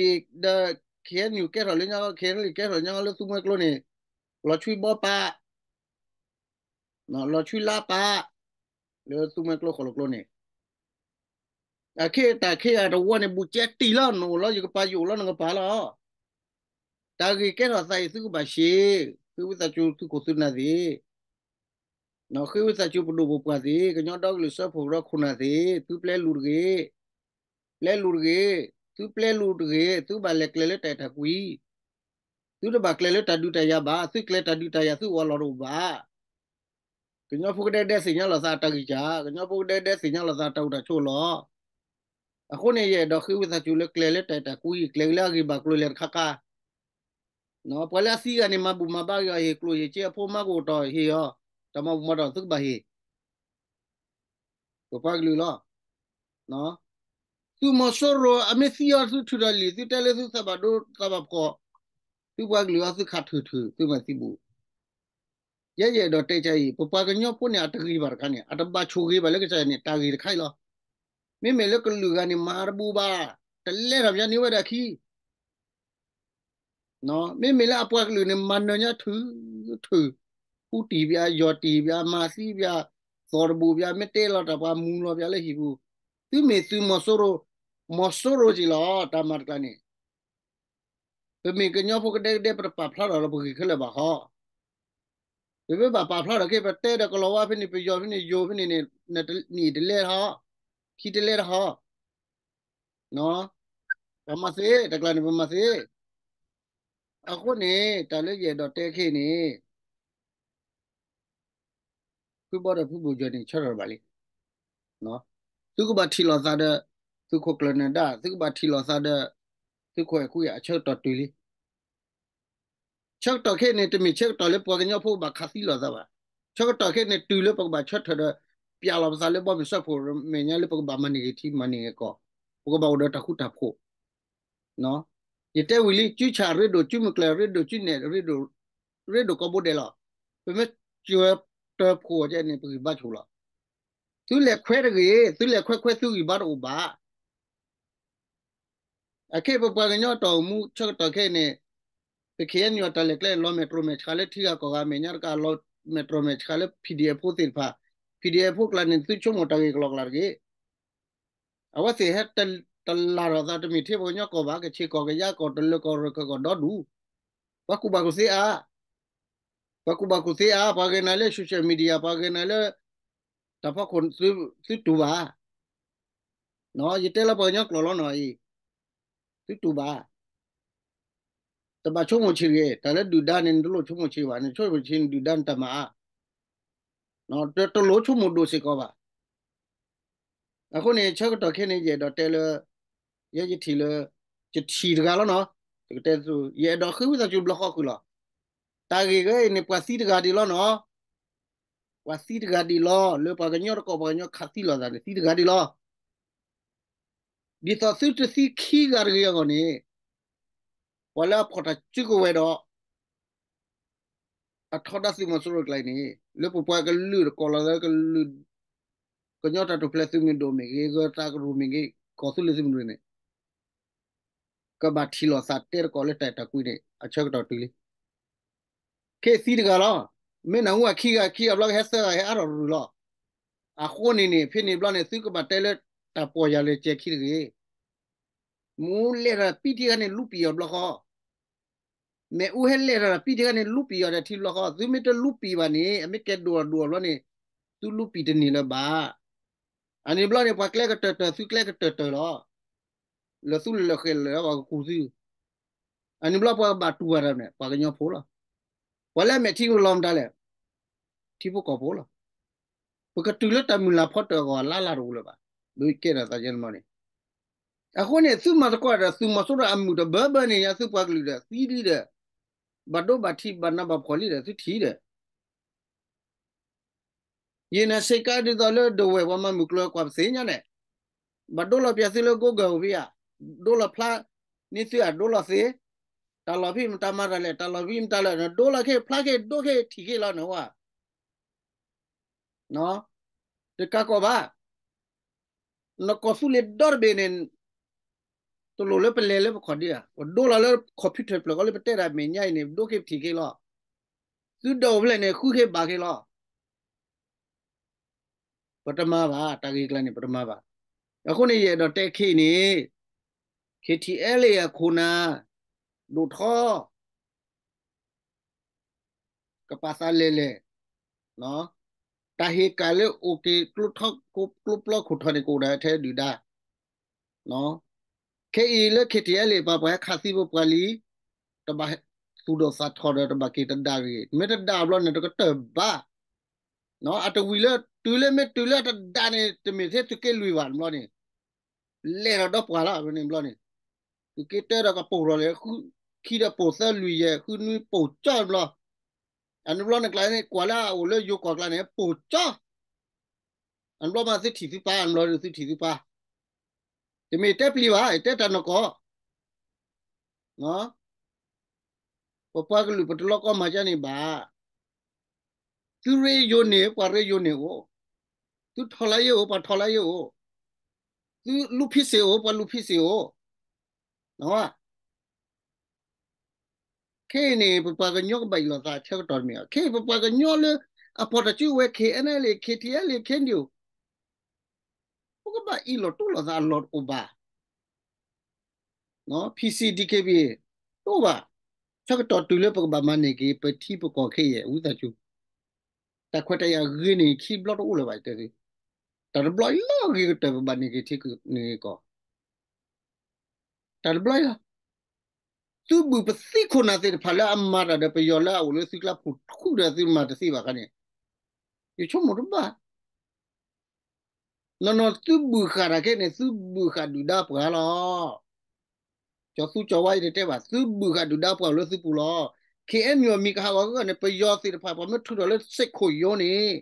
ထံအဲလ်အ့ ကဲထီၣ်လၢညါ ခ့ထံအဲလ်အ့ ကဲထီၣ်လၢညါဟီလၢသူမှဲကျိန့ၣ်, လီၤဆွံဘီပာ် လီၤဆွံလါပာ်, လၢသူမှဲကျိဃိၣ်လီၤကျိန့ၣ်, အခ့တၢ်ခ့ယၤတဝီန့ၣ် ဘူးကဲတံၢ်လီၤ နအိၣ်လီၤ ယကပၤယအိၣ်လီၤ နကပၤလီၤ, တၢ်ဂ့ၢ်ကဲထီၣ်သးအံၤ သုကဘၣ်ရှဲ, ဃ့ဝံသးစူၤသုးခိၣ်သုးနၢ်သ့ၣ်, ဃ့ဝံသးစူၤပဒိၣ်ပပှၢ်သ့ၣ်, ကညီဒီကလုာ်စၢဖှိၣ်ကရၢခိၣ်နၢ်သ့ၣ်, သုပျဲလူၤတဂ့ၤ, ပျဲလူၤတဂ့ၤ, သုပျဲလူၤတဂ့ၤ, သုဘၣ်လဲၤကျဲလၢတၢ်အဲၣ်တၢ်ကွံ, သုတဘၣ်ကျဲလၢတၢ်ဒုးတၢ်ယၤဘၣ်, သုကျဲတၢ်ဒုးတၢ်ယၤ သုအိၣ်အလီၢ်တအိၣ်ဘၣ် ကညီဖိကဒဲကဒဲသ့ၣ်ညါလိာ်သးအတၢ်ဂံၢ်စၢ်, ကညီဖိကဒဲကဒဲသ့ၣ်ညါလိာ်သးအတၢ်အိၣ်တၢ်ဆိးလီၤ. အဃိန့ၣ် ယအဲၣ်ဒိးဃ့ဝံသးစူၤလၢကျဲလၢတၢ်အဲၣ်တၢ်ကွံ, ကျဲလၢအဂ့ၢ်ဘၣ်ကျိၤလဲၤတခါခါ, ပှၤလၢအသံဂၤန့ၣ် မၤဘူၣ်မၤဘါက့ၤအီၤ, ဟ့ၣ်ကျိၣ်ဟ့ၣ်စ့အဖိမါကအိၣ်တီၢ်ဟ့ၣ်အီၤ, တၢ်မၤဘူၣ်မၤတီၢ်သုကဘၣ်ဟ့ၣ် ပပှၤကလုာ်လီၤ. သုးမီၤစိရိၤအမ့ၢ်သံအီၤ သုထုးထီၣ်လံာ်, သုတဲလၢသုသးဘၣ်ဒိသးဘၣ်ဖှီၣ်, သုပှၤကလုာ်အီၤ သုခးထုးထုး သုမၤသံဘူၣ်. ယဲယအဲၣ်ဒိးတဲကအံၤ, ပပှၤကညီဖိန့ၣ် အတဂ့ၤဘၣ်တခါန့ၣ်, အတဘၣ်ဆိၣ်ဂ့ၤဘၣ်လၢကစၢ်ယွၤန့ၣ် တၢ်ဂ့ၢ်တခါအံၤလီၤ. မ့မ့ၢ်လၢကလုာ်ဂၤန့ၣ် မၤတဘူၣ်ဘၣ်, တလဲၤထီၣ်ဘၣ်န့ၢ်ဝဲဒၣ်ခံ မ့မ့ၢ်လၢအပှၤကလုာ်န့ၣ် မၤနၢၤညါထုးထုး, ဃူတံၢ်ဘၣ်, ယီၢ်တံၢ်ဘၣ်, မၤသံဘၣ်, သီၣ်တဘူၣ်ဘၣ်, မ့ၢ်တဲလီၤတၢ်ပှၤမူလီၤဘၣ်လၢဟံၣ်ပူၤ, သုမ့ၢ်သုးမီၤစိရိၤ, မီၤစိရိၤက့ၤလီၤ တၢ်မၤတကျါန့ၣ်. ပမ့ၢ်ကညီဖိကဒဲကဒဲ ပတပာ်ဖျါထီၣ်ဒီးပဂ့ၢ်ခဲလၢာ်ဘၣ်ဟီ. ပမ့ၢ်ဘၣ်ပာ်ဖျါထီၣ်က့ၤ ပတဲဒီးကလီၤဝါဖဲန့ၣ် ပယီၤဖဲန့ၣ် ယိၤဖဲန့ၣ်န့ၣ်, နံၣ်တလဲတဟီ, ခံတလဲတဟီ, ပမၤသ့, တကျါန့ၣ် ပမၤသ့. အဃိန့ၣ် တၢ်လၢယအဲၣ်ဒိးတဲခဲအံၤန့ၣ် ဖုဘီဒီးဖုဘိၣ်ကၠီၣ်န့ၣ် ဆၢထၢၣ်ဘၣ်လံ. သုကဘၣ်ထံၣ်လိာ်သးဒီး သုးခိၣ်ကျၢၢ်နၢၤဒါ, သုကဘၣ်ထံၣ်လိာ်သးဒီး သုးခိၣ်အဲၣ်ခွံအဆၢကတီၢ်တုၤလံ. ဆၢကတီၢ်ခဲအံၤန့ၣ် တမ့ၢ်ဆၢကတီၢ်လၢပှၤကညီဖိဘၣ်ခးသံလိာ်သးဘၣ်. ဆၢကတီၢ်ခဲအံၤန့ၣ် တုၤလၢပကဘၣ်ဆၢထၢၣ်ဒီး ပျၢ်လီၤပသးလၢဘီမုၢ်စၢဖှိၣ်မဲာ်ညါလၢပကဘၣ်မၤန့ၢ်ဂ့ၤထံမၤန့ၢ်ဂ့ၤကီၢ်, ပကဘၣ်အိၣ်ဒီးတၢ်ဃူတၢ်ဖိး ယတဲဝံၤလံ ကုဆၣ်ရ့ဒိၣ် ကုမုၢ်ကျၢၢ်ရ့ဒိၣ် ကုနဲၣ်ရ့ဒိၣ် ရ့ဒိၣ်ကိးဘိဒဲးလီၤ. ပမ့ၢ်စၢၤတၢၤဖှိၣ်ကဲန့ၣ် ပဂံၢ်ဘါဆိးလီၤ. သုလဲၤခွဲးတဂ့ၤ, သုလဲၤခွဲးခွဲးသုဂံၢ်ဘါတအိၣ်ဘၣ်. အခဲအံၤပပှၤကညီတီၢ်အိၣ်မူဆၢကတီၢ်ခဲအံၤန့ၣ် ပ ခ့ၣ်အဲၣ်ယူၣ် အတၢ်လဲၤကျဲ လီၤမဲာ်တြီမဲာ်ဆှးလၢထံဂၤကီၢ်ဂၤ မဲာ်ညါတကး လီၤမဲာ်တြီမဲာ်ဆှးလၢ ပီၣ်ဒံၣ်အဲၣ်ဖိသ့ၣ်တဖၣ်, ပီၣ်ဒံၣ်အဲၣ်ဖိကျါန့ၣ် သုဆိကမိၣ်တၢ်ဂ့ၢ်ကလီကလီတဂ့ၤ. အဝဲသ့ၣ်ဟဲတလၢ်ထီၣ်သး တမ့ၢ်ထဲပှၤကညီကီၢ်ဘၣ်, ကချ့ၣ်ကီၢ် ကယါကီၢ် တလၢၤကီၢ် ရၢၢ်ကီၢ်ဒီဒူၣ်, ပှၤကူၣ်ဘၣ်ကူၣ်သ့အါ, ပှၤကူၣ်ဘၣ်ကူၣ်သ့အါ, ပှၤဂဲၤနၤလၢ social media, ပှၤဂဲၤနၤလၢ တၢ်ဖီခိၣ် သုတူၢ်ဘၣ်. ယတဲလၢပှၤကညီကျိာ်လီၤနီၤအံၤ, သုတူၢ်ဘၣ်. တဘၣ်ဆိကမိၣ်ဆံးတဂ့ၤ, တၢ်လၢဒုၣ်ဒါန့ၣ် နတလိၣ်ဆိကမိၣ်ဆံးဘၣ်, နဆိကမိၣ်ဆံးန့ၣ် ဒုၣ်ဒါန့ၣ်တၢ်မၤအါ, တလိၣ်ဆိကမိၣ်ဒိၣ်စ့ၢ်ကီးဘၣ်. အဃိန့ၣ် ဆၢကတီၢ်ခဲအံၤန့ၣ် ယအဲၣ်ဒိးတဲလၢ ယဲယထံၣ်လၢ ယထံၣ်တဂၤလီၤနီၤ, တကတဲသု, ယအဲၣ်ဒိးဃ့ဝံသးစူၤဘျီဃီဃုာ်လီၤ. တၢ်ဂ့ၢ်ဂ့ၤအံၤန့ၣ် ပှၤသံတဂၤဒံးလီၤနီၤ, ပှၤသံတဂၤဒံးလီၤ, လၢပှၤကညီတကီၢ် ပှၤကညီခးသံလိာ်သးန့ၣ် သံတဂၤဒံးလီၤ. ဒ်သိးသုတသံခံဂၤတဂ့ၤအဂီၢ်န့ၣ်, ပှၤလၢအဖီၣ်တၢ်စုကဝဲၤဒီး အထီဒါသုးမီၤစိရိၤကျါအံၤန့ၣ် လၢပပှၤကလုာ်တကီၢ်လီၤ, လၢကလုာ် ကညီတၢ်ထူၣ်ဖျဲးသုးမုၢ်ဒိၣ်မ့ၢ်ဂ့ၤ, ဂၢၤသးကရူၢ်မ့ၢ်ဂ့ၤ, ကီၢ်သူလ့ၤသုးမုၢ်ဒိၣ်န့ၣ် ကဘၣ်ထံၣ်လိာ်သးတဲတကိးလၢတၢ်အဲၣ်တၢ်ကွံန့ၣ် အဆၢကတီၢ်တုၤလံ. ခဲအံၤသံတဂၤလီၤ. မ့ၢ်နၢ်ဟူအခံဂၤခံဂၤဘျီကဟဲသၢဂၤဟဲအါထီၣ်ရူၤလီၤ. အဃိန့ၣ်န့ၣ် ဖဲန့ၣ်ဘျီန့ၣ် သုကဘၣ်တဲလၢတၢ်ပီၢ်ယၢ်လၢကဲခံတဂ့ၤ. မူလဲၤတၢ်ပံထံခါန့ၣ်လူပံာ်အီၤဘျီဃီ မ့ၣ်အူဟဲလဲၤတၢ်ပံထံခါန့ၣ် လူပံာ်အီၤဒီးထံဘျီဃီ, သုမ့ၢ်တလူပံာ်ဘၣ်န့ၣ် အမ့ၢ်ကဲဒိၣ်အဒိၣ်အဘျီန့ၣ် သုလူပံာ်တန့ၢ်လၢၤဘၣ်. အန့ၣ်ဘျီန့ၣ် ပှၤကျဲကတၢၢ်တၢၢ် သုကျဲကတၢၢ်တၢၢ်လီၤ. လၢသုလၢလၢဃဲၤလၢပှၤကကူၣ်သု အန့ၣ်ဘျီပှၤကဘၣ်တူၢ်ဘၣ်တၢ်န့ၣ် ပှၤကညီဖိလီၤ. ပှၤလၢအမဲာ်ထံကလီၤမတၤလဲၣ်, ထံဖိကီၢ်ဖိလီၤ. ပကတုၤလၢတၢ်မုၢ်လၢ်ဖီတၢၣ်အဂီၢ်အလါလၢ်တအိၣ်လၢၤဘၣ်. ဒ်ကဲထီၣ်သးယဲန့ၣ်ဘျီန့ၣ်, အဃိန့ၣ် သုမၤသကိးဒီးသုးမီၤစိရိၤအမုၢ်တဘၢဘၢန့ၣ် ညါသုပှၤကလုာ်ဒီးသံလံဒီး ဘၣ်ဒိဘၣ်ထံးဘၣ်နးဘၣ်ဖှီၣ်လံဒီးသုထံၣ်ဒီး ယံၤန့ၣ်စ့ကါဒ်သိးလၢဒဝဲၢ်ပှၤမၤမုၢ်ကျိၤကွၢ်ပသ့ၣ်ညါန့ၣ်, ဘၣ်ဒိလီၤပၠးသုလၢကိးဂၤဧိၤဖဲယၤ, ဒိလီၤဖျါန့ၢ်သုဧါ, ဒိလီၤသ့, တၢ်လီၢ်ဖဲမတၤမၤတၢ်လဲၣ်, တၢ်လီၢ်ဖဲမတၤလဲၣ်, နဒိလီၤခဲဖျါခဲဒိခဲထံၣ်ခဲလီၤနဝဲ, တကးကီးဘၣ် နကီၢ်သူလ့ၤဒီတဘ့ၣ်န့ၣ် တလိၣ်လၢပလဲၤလၢပခီၣ်ဒံးဧါ, ပဒိလီၤလၢ computer ဖျၢၣ်ဃီလၢပတဲတၢ်မဲာ်ညါအံၤန့ၣ် ဒိက့ၤပထံၣ်က့ၤလီၤ. သုဒိးဖဲလဲၣ်န့ၣ် ဃုက့ၤဘၣ်က့ၤလီၤ. ပတမၤဘၣ်, တၢ်ဂ့ၢ်ကျါန့ၣ် ပတမၤဘၣ်. အဃိန့ၣ် ယအဲၣ်ဒိးတဲခဲအံၤန့ၣ် KTLA အခိၣ်နၢ် ဒိၣ်ထီ ကပာ်သးလဲၤလဲၤ, တၢ်ဟ့ၣ်ကၣ်လၢအိၣ်က့ၤ ကျိပျီခိၣ်ထီၣ်န့ၣ် ကအိၣ်ဒီးထဲဒုၣ်ဒါ, ခဲအံၤလၢ KTLA ပှၤ ပှၤဟဲခးသံပပှၤလံ, တဘၣ်သူၣ်ဒိၣ်သးထီၣ်ဒီး တဘၣ်က့ၤတဒါဂ့ၤ, မ့ၢ်တဒါဘျီန့ၣ် တကတၢၢ်ဘၣ်. အတဝံၤလၢ တုၤလၢမ့ၢ်တုၤလၢအတဒါန့ၣ် တမ့ၢ်ထဲသုးက့လွံၢ်ဘၣ်န့ၣ်ဘျီန့ၣ် လဲၤဒီးဒီပှၤလီၤန့ၣ်ဘျီန့ၣ်, သုးက့တၢဒီးကပိာ်ထီၣ်လဲၣ်, ဃုခံဒီးပိာ်သၢလွံၢ်ယဲၢ် ဃုနွံပိာ်ကၠီဘျီ, အန့ၣ်ဘျီန့ၣ်ကျါန့ၣ် ကွၢ်လၢအအိၣ်လၢယိၤကီၢ်ကျါန့ၣ် ပိာ်ကၠီ, အန့ၣ်ဘျီမးသုထံၣ်သုပၢ်, အန့ၣ်ဘျီသုထံၣ်သုပၢ်, တမ့ၢ်တဲပျံၤဘၣ်, တဲတၢ်နီၢ်ကီၢ် ပပှၤကလုာ်ပတလီကီမၤကန့ၣ်ဘၣ်. သုရ့ယိၤန့ၣ် ပှၤရ့ယိၤန့ၣ်အိၣ်, သုထီၣ်လၢယအိၣ် ပှၤထီၣ်လၢယအိၣ်, သုလူၤဖံးစ့ၢ်အိၣ် ပှၤလူၤဖံးစ့ၢ်အိၣ်, ခဲအံၤန့ၣ် ပပှၤကညီကဘၣ်အ့ၣ်လိာ်သးဆၢကတီၢ်တမ့ၢ်ဘၣ်. ခဲအံၤပပှၤကညီလၢအဖီၣ်တၢ်စုကဝဲၤ KNLA KTLA KNDO ပကဘၣ်အ့ၣ်လိာ်တူၢ်လိာ်သးအလီၢ်တအိၣ်ဘၣ်. PC DKBA တအိၣ်ဘၣ်. ဆၢကတီၢ်တုၤလၢပကဘၣ်မၤန့ၢ်က့ၤ ပထံပကီၢ်ခဲအံၤ ဝံသးစူၤ, တၢ်ခွဲးတၢ်ယာ်ဂ့ၤန့ၢ်ခံဘျီတအိၣ်လၢၤဘၣ်တဲသု, တၢ်တဘျီအံၤလီၤဂ့ၤကတၢၢ် ပဘၣ်န့ၢ်က့ၤထံန့ၢ်ကီၢ် တၢ်တဘျီအံၤလီၤ. သုဘုၣ်ပသံခိၣ်နၢ်သ့ၣ်တဖၣ်လၢအမၤတၢ်ဒီးပယီၤလၢအအိၣ်လၢသုကျါ ဖူးခုဒီးသုမၤတသ့ဘၣ်ခါန့ၣ်, ယဆိကမိၣ်တဘၣ်. နီၢ်နီၢ်သုဘုၣ်ဃာ်တၢ်ခဲန့ၣ် သုဘုၣ်ဃာ်ဒုၣ်ဒါပှၤလီၤ. ကၠီၤသူကၠီၤဝါအံၤတတဲဘၣ်, သုဘုၣ်ဃာ်ဒုၣ်ဒါပှၤလၢသုပူၤလီၤ. KNU အမံၤကဟးဂီၤဂီၢ်န့ၣ် ပယီၤသ့ၣ်တဖၣ်ပှၤမ့ၢ်ထုးထီၣ်လၢစ့ၢ်ခိၣ်ယိန့ၣ်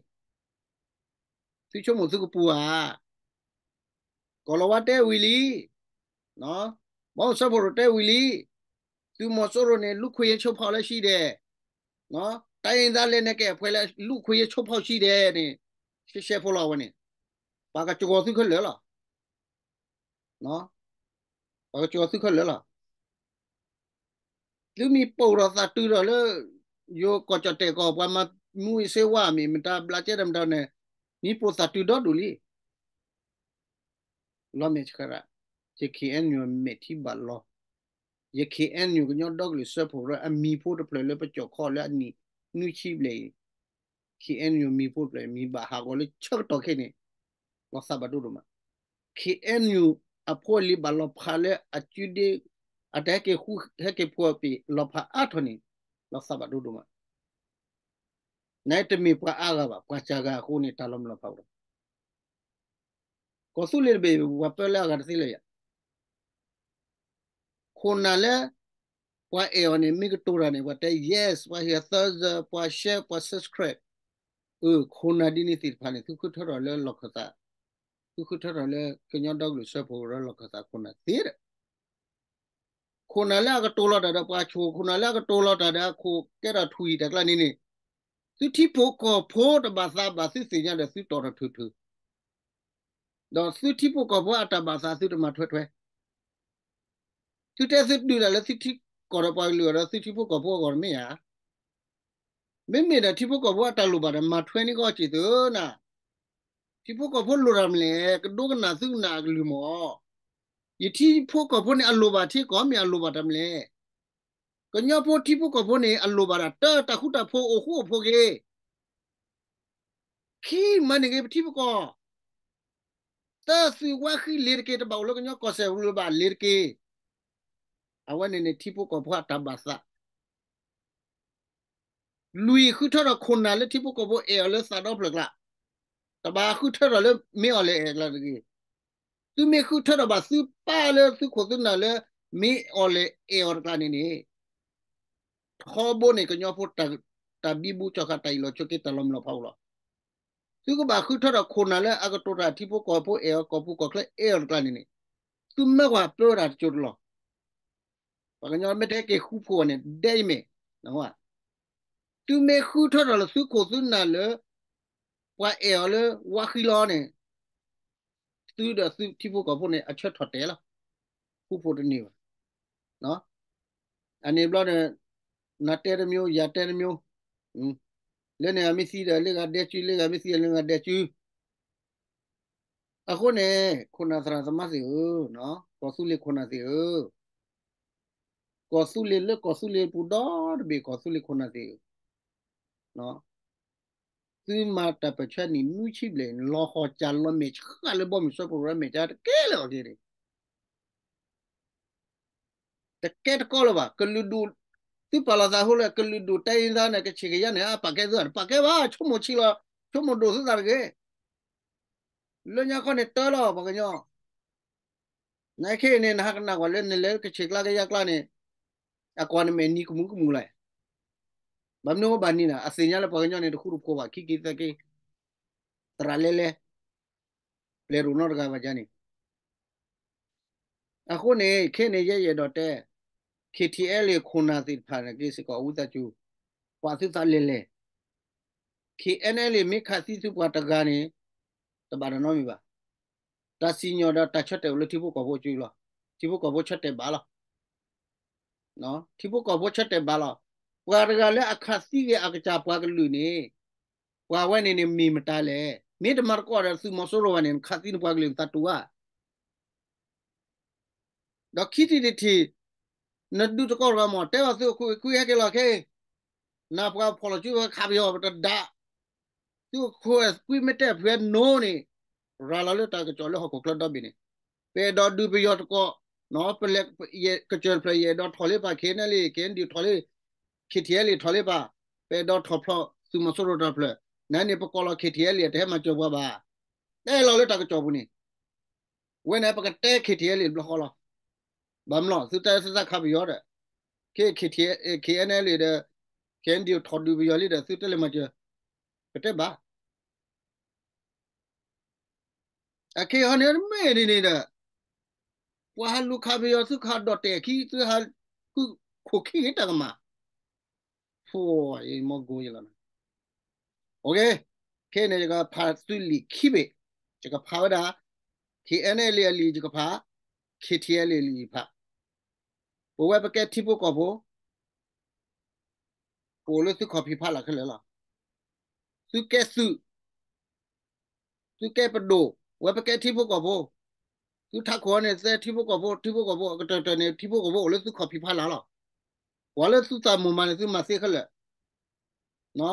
သုဆိကမိၣ်သုကပူၤဧါ. ကီၢ်လီၤဝါတဲဝံၤလံ, ဘီမုၢ်စၢဖှိၣ်ရိၣ်တဲဝံၤလံ, သုးမီၤစိရိၤန့ၣ် လူ့အခွင့်အရေးချိုးဖောက်လၢရှိတယ်, တိုင်းရင်းသားလက်နက်ကိုင်အဖွဲ့လၢ လူ့အခွင့်အရေးချိုးဖောက်ရှိတယ်န့ၣ်, ရှဲရှဲဖိလီၤဝဲန့ၣ်, ပှၤကစှီၤသုခဲလၢာ်လီၤ. ပှၤကစှီၤသုခဲလၢာ်လီၤ. သုမ့ၢ်ပိာ်ထီၣ်သးတုၤထီၣ်လၢ ယိၤကီၢ်ကၠီၣ်တဲၣ်ကီၢ် ပှၤမၤမူအံၤစ့ဝါမ့ၢ်မတၤဘျးကဲဒီးမတၤန့ၣ်, မ့ၢ်ပိာ်သးတုၤဒီဒူၣ်လံ. လီၤမဲာ်ဆှးရၣ်, ယ KNU မဲာ်ထံဘၣ်လီၤ, ယ KNU ကညီဒီကလုာ်စၢဖှိၣ်ကရၢအမံၤဖိတဖျၢၣ်လၢပကၠီၣ်ခီလၢအနံၣ်နွံဆံဘျဲၣ်အံၤ, KNU မံၤဖိတဖျၢၣ် မံၤဘၣ်ဟးဂီၤလၢဆၢကတီၢ်ခဲအံၤန့ၣ်, လီၤသးဘၣ်ဒိဒိၣ်မး. KNU အဖိအလံၤဘၣ်လီၤဖးလၢအကုဒ့, အတၢ်ဟဲက့ၤဃူဟဲက့ၤဖိးအပ့ၤလီၤဖးအါထီၣ်န့ၣ်, လီၤသးဘၣ်ဒိဒိၣ်မး. နတမ့ၢ်ပှၤအါဂၤဘၣ်, ပှၤစှၤဂၤအဃိန့ၣ် တၢ်လီၤမုၢ်လီၤဖးအိၣ်ဒီး ကီၢ်သူလ့ၤတဘ့ၣ် ပှၤပၢလၢအဂၤတသ့လၢၤယၤ. ခိၣ်နၢ်လၢ ပှၤအဲၣ်အီၤန့ၣ် မ့ၢ်ကတိၤတၢ်န့ၣ် ပှၤတဲ yes, ပှၤဟ့ၣ်အသၢစၢၤ, ပှၤ share, ပှၤ subscribe. အၢ ခိၣ်နၢ်ဒ်န့ၣ်သ့ၣ်တဖၣ်န့ၣ် သုဃုထၢထီၣ်လၢလီၢ်ခၢၣ်သး, သုဃုထၢထီၣ်လၢကညီဒီကလုာ်စၢဖှိၣ်ကရၢလီၢ်ခၢၣ်သးခိၣ်နၢ်သ့ဒီး ခိၣ်နၢ်လၢအကတိၤလီၤတၢ်ဒီးပှၤဆိၣ်, ခိၣ်နၢ်လၢအကတိၤလီၤတၢ်ဒီးအခိၣ်ကဲထီၣ်ထွံၣ်တၢ်ကျါန့ၣ်န့ၣ်, သုထံဖိကီၢ်ဖိတဘၣ်သးဘၣ်သုသ့ၣ်ညါဒီးသုတီၣ်ထီၣ်ထုးထုး, ဒီးသုထံဖိကီၢ်ဖိအတၢ်ဘၣ်သးသုတမၤထွဲထွဲ, ထံ သုတဲသုဒုးတၢ်လၢသုထံကီၢ်ဒီးပှၤကလုာ်အဂီၢ်ဒီးသုထံဖိကီၢ်ဖိအဂီၢ်တမ့ၢ်ဧါ. မ့မ့ၢ်ဒီးထံဖိကီၢ်ဖိအတၢ်လိၣ်ဘၣ်ဒီး မၤထွဲန့ၢ်ကီၢ်စံၣ်သုနၤ, ထံဖိကီၢ်ဖိလိၣ်တၢ်မနုၤလဲၣ်, ကဒိကနၣ်သုကနၣ်အကလုၢ်မၢ်. ယထံဖိကီၢ်ဖိန့ၣ် အလိၣ်ဘၣ်ထံကီၢ်မ့ၢ်အလိၣ်ဘၣ်တၢ်မနုၤလဲၣ်. ကညီဖိထံဖိကီၢ်ဖိန့ၣ် အလိၣ်ဘၣ်ဒၣ်တၢ် တၢ်ဃူတၢ်ဖိး အိၣ်ဃူအိၣ်ဖိးဂ့ၤ, ခံမၤန့ၢ်ဂ့ၤပထံပကီၢ်, သၢ သုးဝါဃံလ့ၤတက့ၢ်, တဘၣ်အိၣ်လၢကညီကီၢ်စဲၣ်ပူၤလၢၤဘၣ်, လ့ၤတက့ၢ်. အဝဲန့ၣ်န့ၣ် ထံဖိကီၢ်ဖိအတၢ်ဘၣ်သး လွံၢ် ဃုထၢထီၣ်ခိၣ်နၢ်လၢထံဖိကီၢ်ဖိအဲၣ်အီၤလၢသးဒီဖျၢၣ်ကျါ, တဘၣ်ဃုထၢထီၣ်လၢမ့ၢ်အီၤလဲၣ်အဲၣ်ကျါတဂ့ၤ. သုမ့ၢ်ဃုထၢထီၣ်ဘၣ်သုပၢ်လၢသုခိၣ်သုနၢ်လၢမ့ၢ်အီၤလဲၣ်အဲၣ်အီၤတကျါန့ၣ်န့ၣ်, ထီဘိန့ၣ် ကညီဖိ တၢ်ဘံဘူကၠီၣ်ဃး တၢ်အ့ၣ်လိာ်ဆိးက့ တၢ်လီၤမုၢ်လီၤဖးအိၣ်လီၤ. သုကဘၣ်ဃုထၢထီၣ်ခိၣ်နၢ်လၢအကတိၤတၢ်ထံဖိကီၢ်ဖိအဲၣ်အီၤ ကီၢ်ပူၤကီၢ်ချၢအဲၣ်အီၤတကျါန့ၣ်န့ၣ်, သုမၢကွၢ်ပၢဝဲဒၣ်တစိၤတလီၢ်. ပှၤကညီမ့ၢ်တဲက့ၤဃူဖိးဝဲန့ၣ် ဒဲအံၤမ့ၢ်, သုမ့ၢ်ဃုထၢထီၣ်လၢသုခိၣ်သုနၢ်လၢ ပှၤအဲၣ်အီၤလၢဝါဃံလီၤန့ၣ်, သုဒီးသုထံဖိကီၢ်ဖိန့ၣ် အဆၢထီၣ်တဲာ်လီၤ. ဃူဖိးတန့ၢ်ဘၣ်. အန့ၣ်ဘျီဒီး နၤတဲတမျိုး ယၤတဲတမျိုး, လၢန့ၣ်ဂၤမ့ၢ်သံဒီးလၢဂၤဒဲးစု, လၢဂၤမ့ၢ်သံဒီးလၢဂၤဒဲးစု. အဃိန့ၣ် ခိၣ်နၢ်သရၣ်သမါသ့ၣ်ဧၢ, ကီၢ်သူလ့ၤခိၣ်နၢ်သ့ၣ်ဧၢ, ကီၢ်သူလ့ၤလၢကီၢ်သူလ့ၤပူၤဒီတဘ့ၣ် ကီၢ်သူလ့ၤခိၣ်နၢ်သ့ၣ်ဧၢ, သုမၤတၢ်ပၢၢ်ဆၢနံၣ်နွံဆံဘျဲၣ်န့ၣ် လီၤဟီၣ်စၢ်လီၤမဲာ်ဆှးလၢဘီမုၢ်စၢဖှိၣ်ရိမဲာ်ကါတကဲလၢၤအီၤက့ၤန့ၣ် တကဲတကီလၢၤဘၣ်. ကလုာ်ဒူၣ်, သုပာ်လီၤသးအဃိလၢ ကလုာ်ဒူၣ်တဲအံသါန့ၣ် ကဆံးကယၤန့ၣ် အပာ်ကဲသုသး တပာ်ကဲဘၣ်, ဆိကမိၣ်ဆံးလီၤ, ဆိကမိၣ်ဒိၣ်သုသးတဂ့ၤ. လၢညါခီန့ၣ်တၢ်လီၤ ပှၤကညီ နခဲအံၤန့ၣ် နဟးကနၣ်ကွၢ်လၢနလဲၤလၢကဆ့ၣ်ကျါကယါကျါန့ၣ်, အကွၢ်နမဲာ်နံၤကမူၤကမူၤလဲၣ်. ဘၣ်မနုၤအဃိဘၣ်နံၤန့ၣ် အသ့ၣ်ညါလၢပှၤကညီန့ၣ် တဃူတဖိးဘၣ် ခံက့သၢက့, သရၣ်လဲလဲ, ပျဲၤတအိၣ်နီတဂၤဘၣ်ကန့ၣ် အဃိန့ၣ် ခဲန့ၣ်ယဲယအဲၣ်ဒိးတဲ, KTLA ခိၣ်နၢ်သ့ၣ်တဖၣ်န့ၣ်က့ၤစ့ၢ်ကီး အဝံသးစူၤ, ပာ်သုသးလဲၤလဲၤ, KNLA မ့ၢ်ခးသံသုပှၤတဂၤန့ၣ် တဘၣ်တၢ်နီတမံၤဘၣ်. တၢ်စံၣ်ညီၣ်ဒီးတၢ်ဆၢတဲာ်အိၣ်လၢထံဖိကီၢ်ဖိအစုလီၤ. ထံဖိကီၢ်ဖိဆၢတဲာ်ဘၣ်လီၤ. ထံဖိကီၢ်ဖိဆၢတဲာ်ဘၣ်လီၤ. ပှၤတဂၤလၢအခးသံဂ့ၤအကစၢ်ပှၤကလုာ်န့ၣ်, ပှၤဝဲန့ၣ်န့ၣ်မ့ၢ်မတၤလဲၣ်. မ့ၢ်တမၤတကိးဒီးသုးမီၤစိရိၤဘၣ်န့ၣ် နခးသံနပှၤကလုာ်နသးတူၢ်ဧါ. ဒီးခံထံၣ်တထံၣ်, နဒုးတကိးတဂၤမၢ် တဲဘၣ်သုးခိၣ်ကွံာ်ဟဲက့ၤလီၤခဲအံၤ, နပှၤဖီၣ်လီၤစုဝဲခးပယီၤပတဒၣ်, သုးခိၣ်ကွံာ်မ့ၢ်တဲဖုးဝဲနိန့ၣ်, ရၤလီၤလၢတၢ်ကစီၣ်လၢဟီၣ်ခိၣ်ချၢဒီဘ့ၣ်န့ၣ်, ပအဲၣ်ဒိးဒုးပယီၤတကိး, ပလဲၤ, ကစၢၢ်တဖျၢၣ် ယအဲၣ်ဒိးထီၣ်လၢပၢ် KNLA, KNDO ထီၣ်လၢ, KTLA ထီၣ်လၢပၢ်, ပအဲၣ်ဒိးထီၣ်ဖျီသုးမီၤစိရိၤတဖျၢၣ်, နန့ၣ်ပကိးလီၤ KTLA တဟဲမၤစၢၤပှၤဘၣ်. တဲလီၤလၢတၢ်ကစီၣ်ပူၤန့ၣ်, ဝဲန့ၣ်ပကတဲ KTLA တဘျီဃီလီၤ. ဘၣ်မနုၤ သုတဲသုသးခးပယီၤဒီး, KTLA, KNLA ဒီး KNDO ထီၣ်ဒုးပယီၤလံဒီး သုတဲလၢမၤစၢၤ, ပတဲဘၣ်. အခဲအံၤန့ၣ်မ့ၢ်ဒ်န့ၣ်ဒီး, ပှၤဟးလူၤခးပယီၤ သုခးဒီၣ်တဲာ်ခံ သုဟးဃုခိၣ်ခံဂ့ၤတၢ်ကမၣ်, ဖိ, ယမီၢ်ကိယလီၤ. ခဲအံၤန့ၣ် ယကဖးသုလံာ်ခံဘ့ၣ်, ယကဖးဝဲဒၣ် KNLA အလံာ်ယကဖး, KTLA အလံာ်ယဖး, ပဝဲပကဲထံဖိကီၢ်ဖိ ပအိၣ်လၢသုခီၣ်ဖံးဖီလာ်ခဲလၢာ်လီၤ. သုကဲသုး, သုကဲပဒိၣ်, ဝဲပကဲထံဖိကီၢ်ဖိ, သုထးခိၣ်န့ၣ် သဲထံဖိကီၢ်ဖိ, ထံဖိကီၢ်ဖိ အကတၢၢ်တၢၢ်န့ၣ် ထံဖိကီၢ်ဖိအိၣ်လၢသုခီၣ်ဖံးဖီလာ်လီၤ. ပှၤလၢသုသးမိၣ်မၤန့ၣ် သုမၤသ့ခဲလၢာ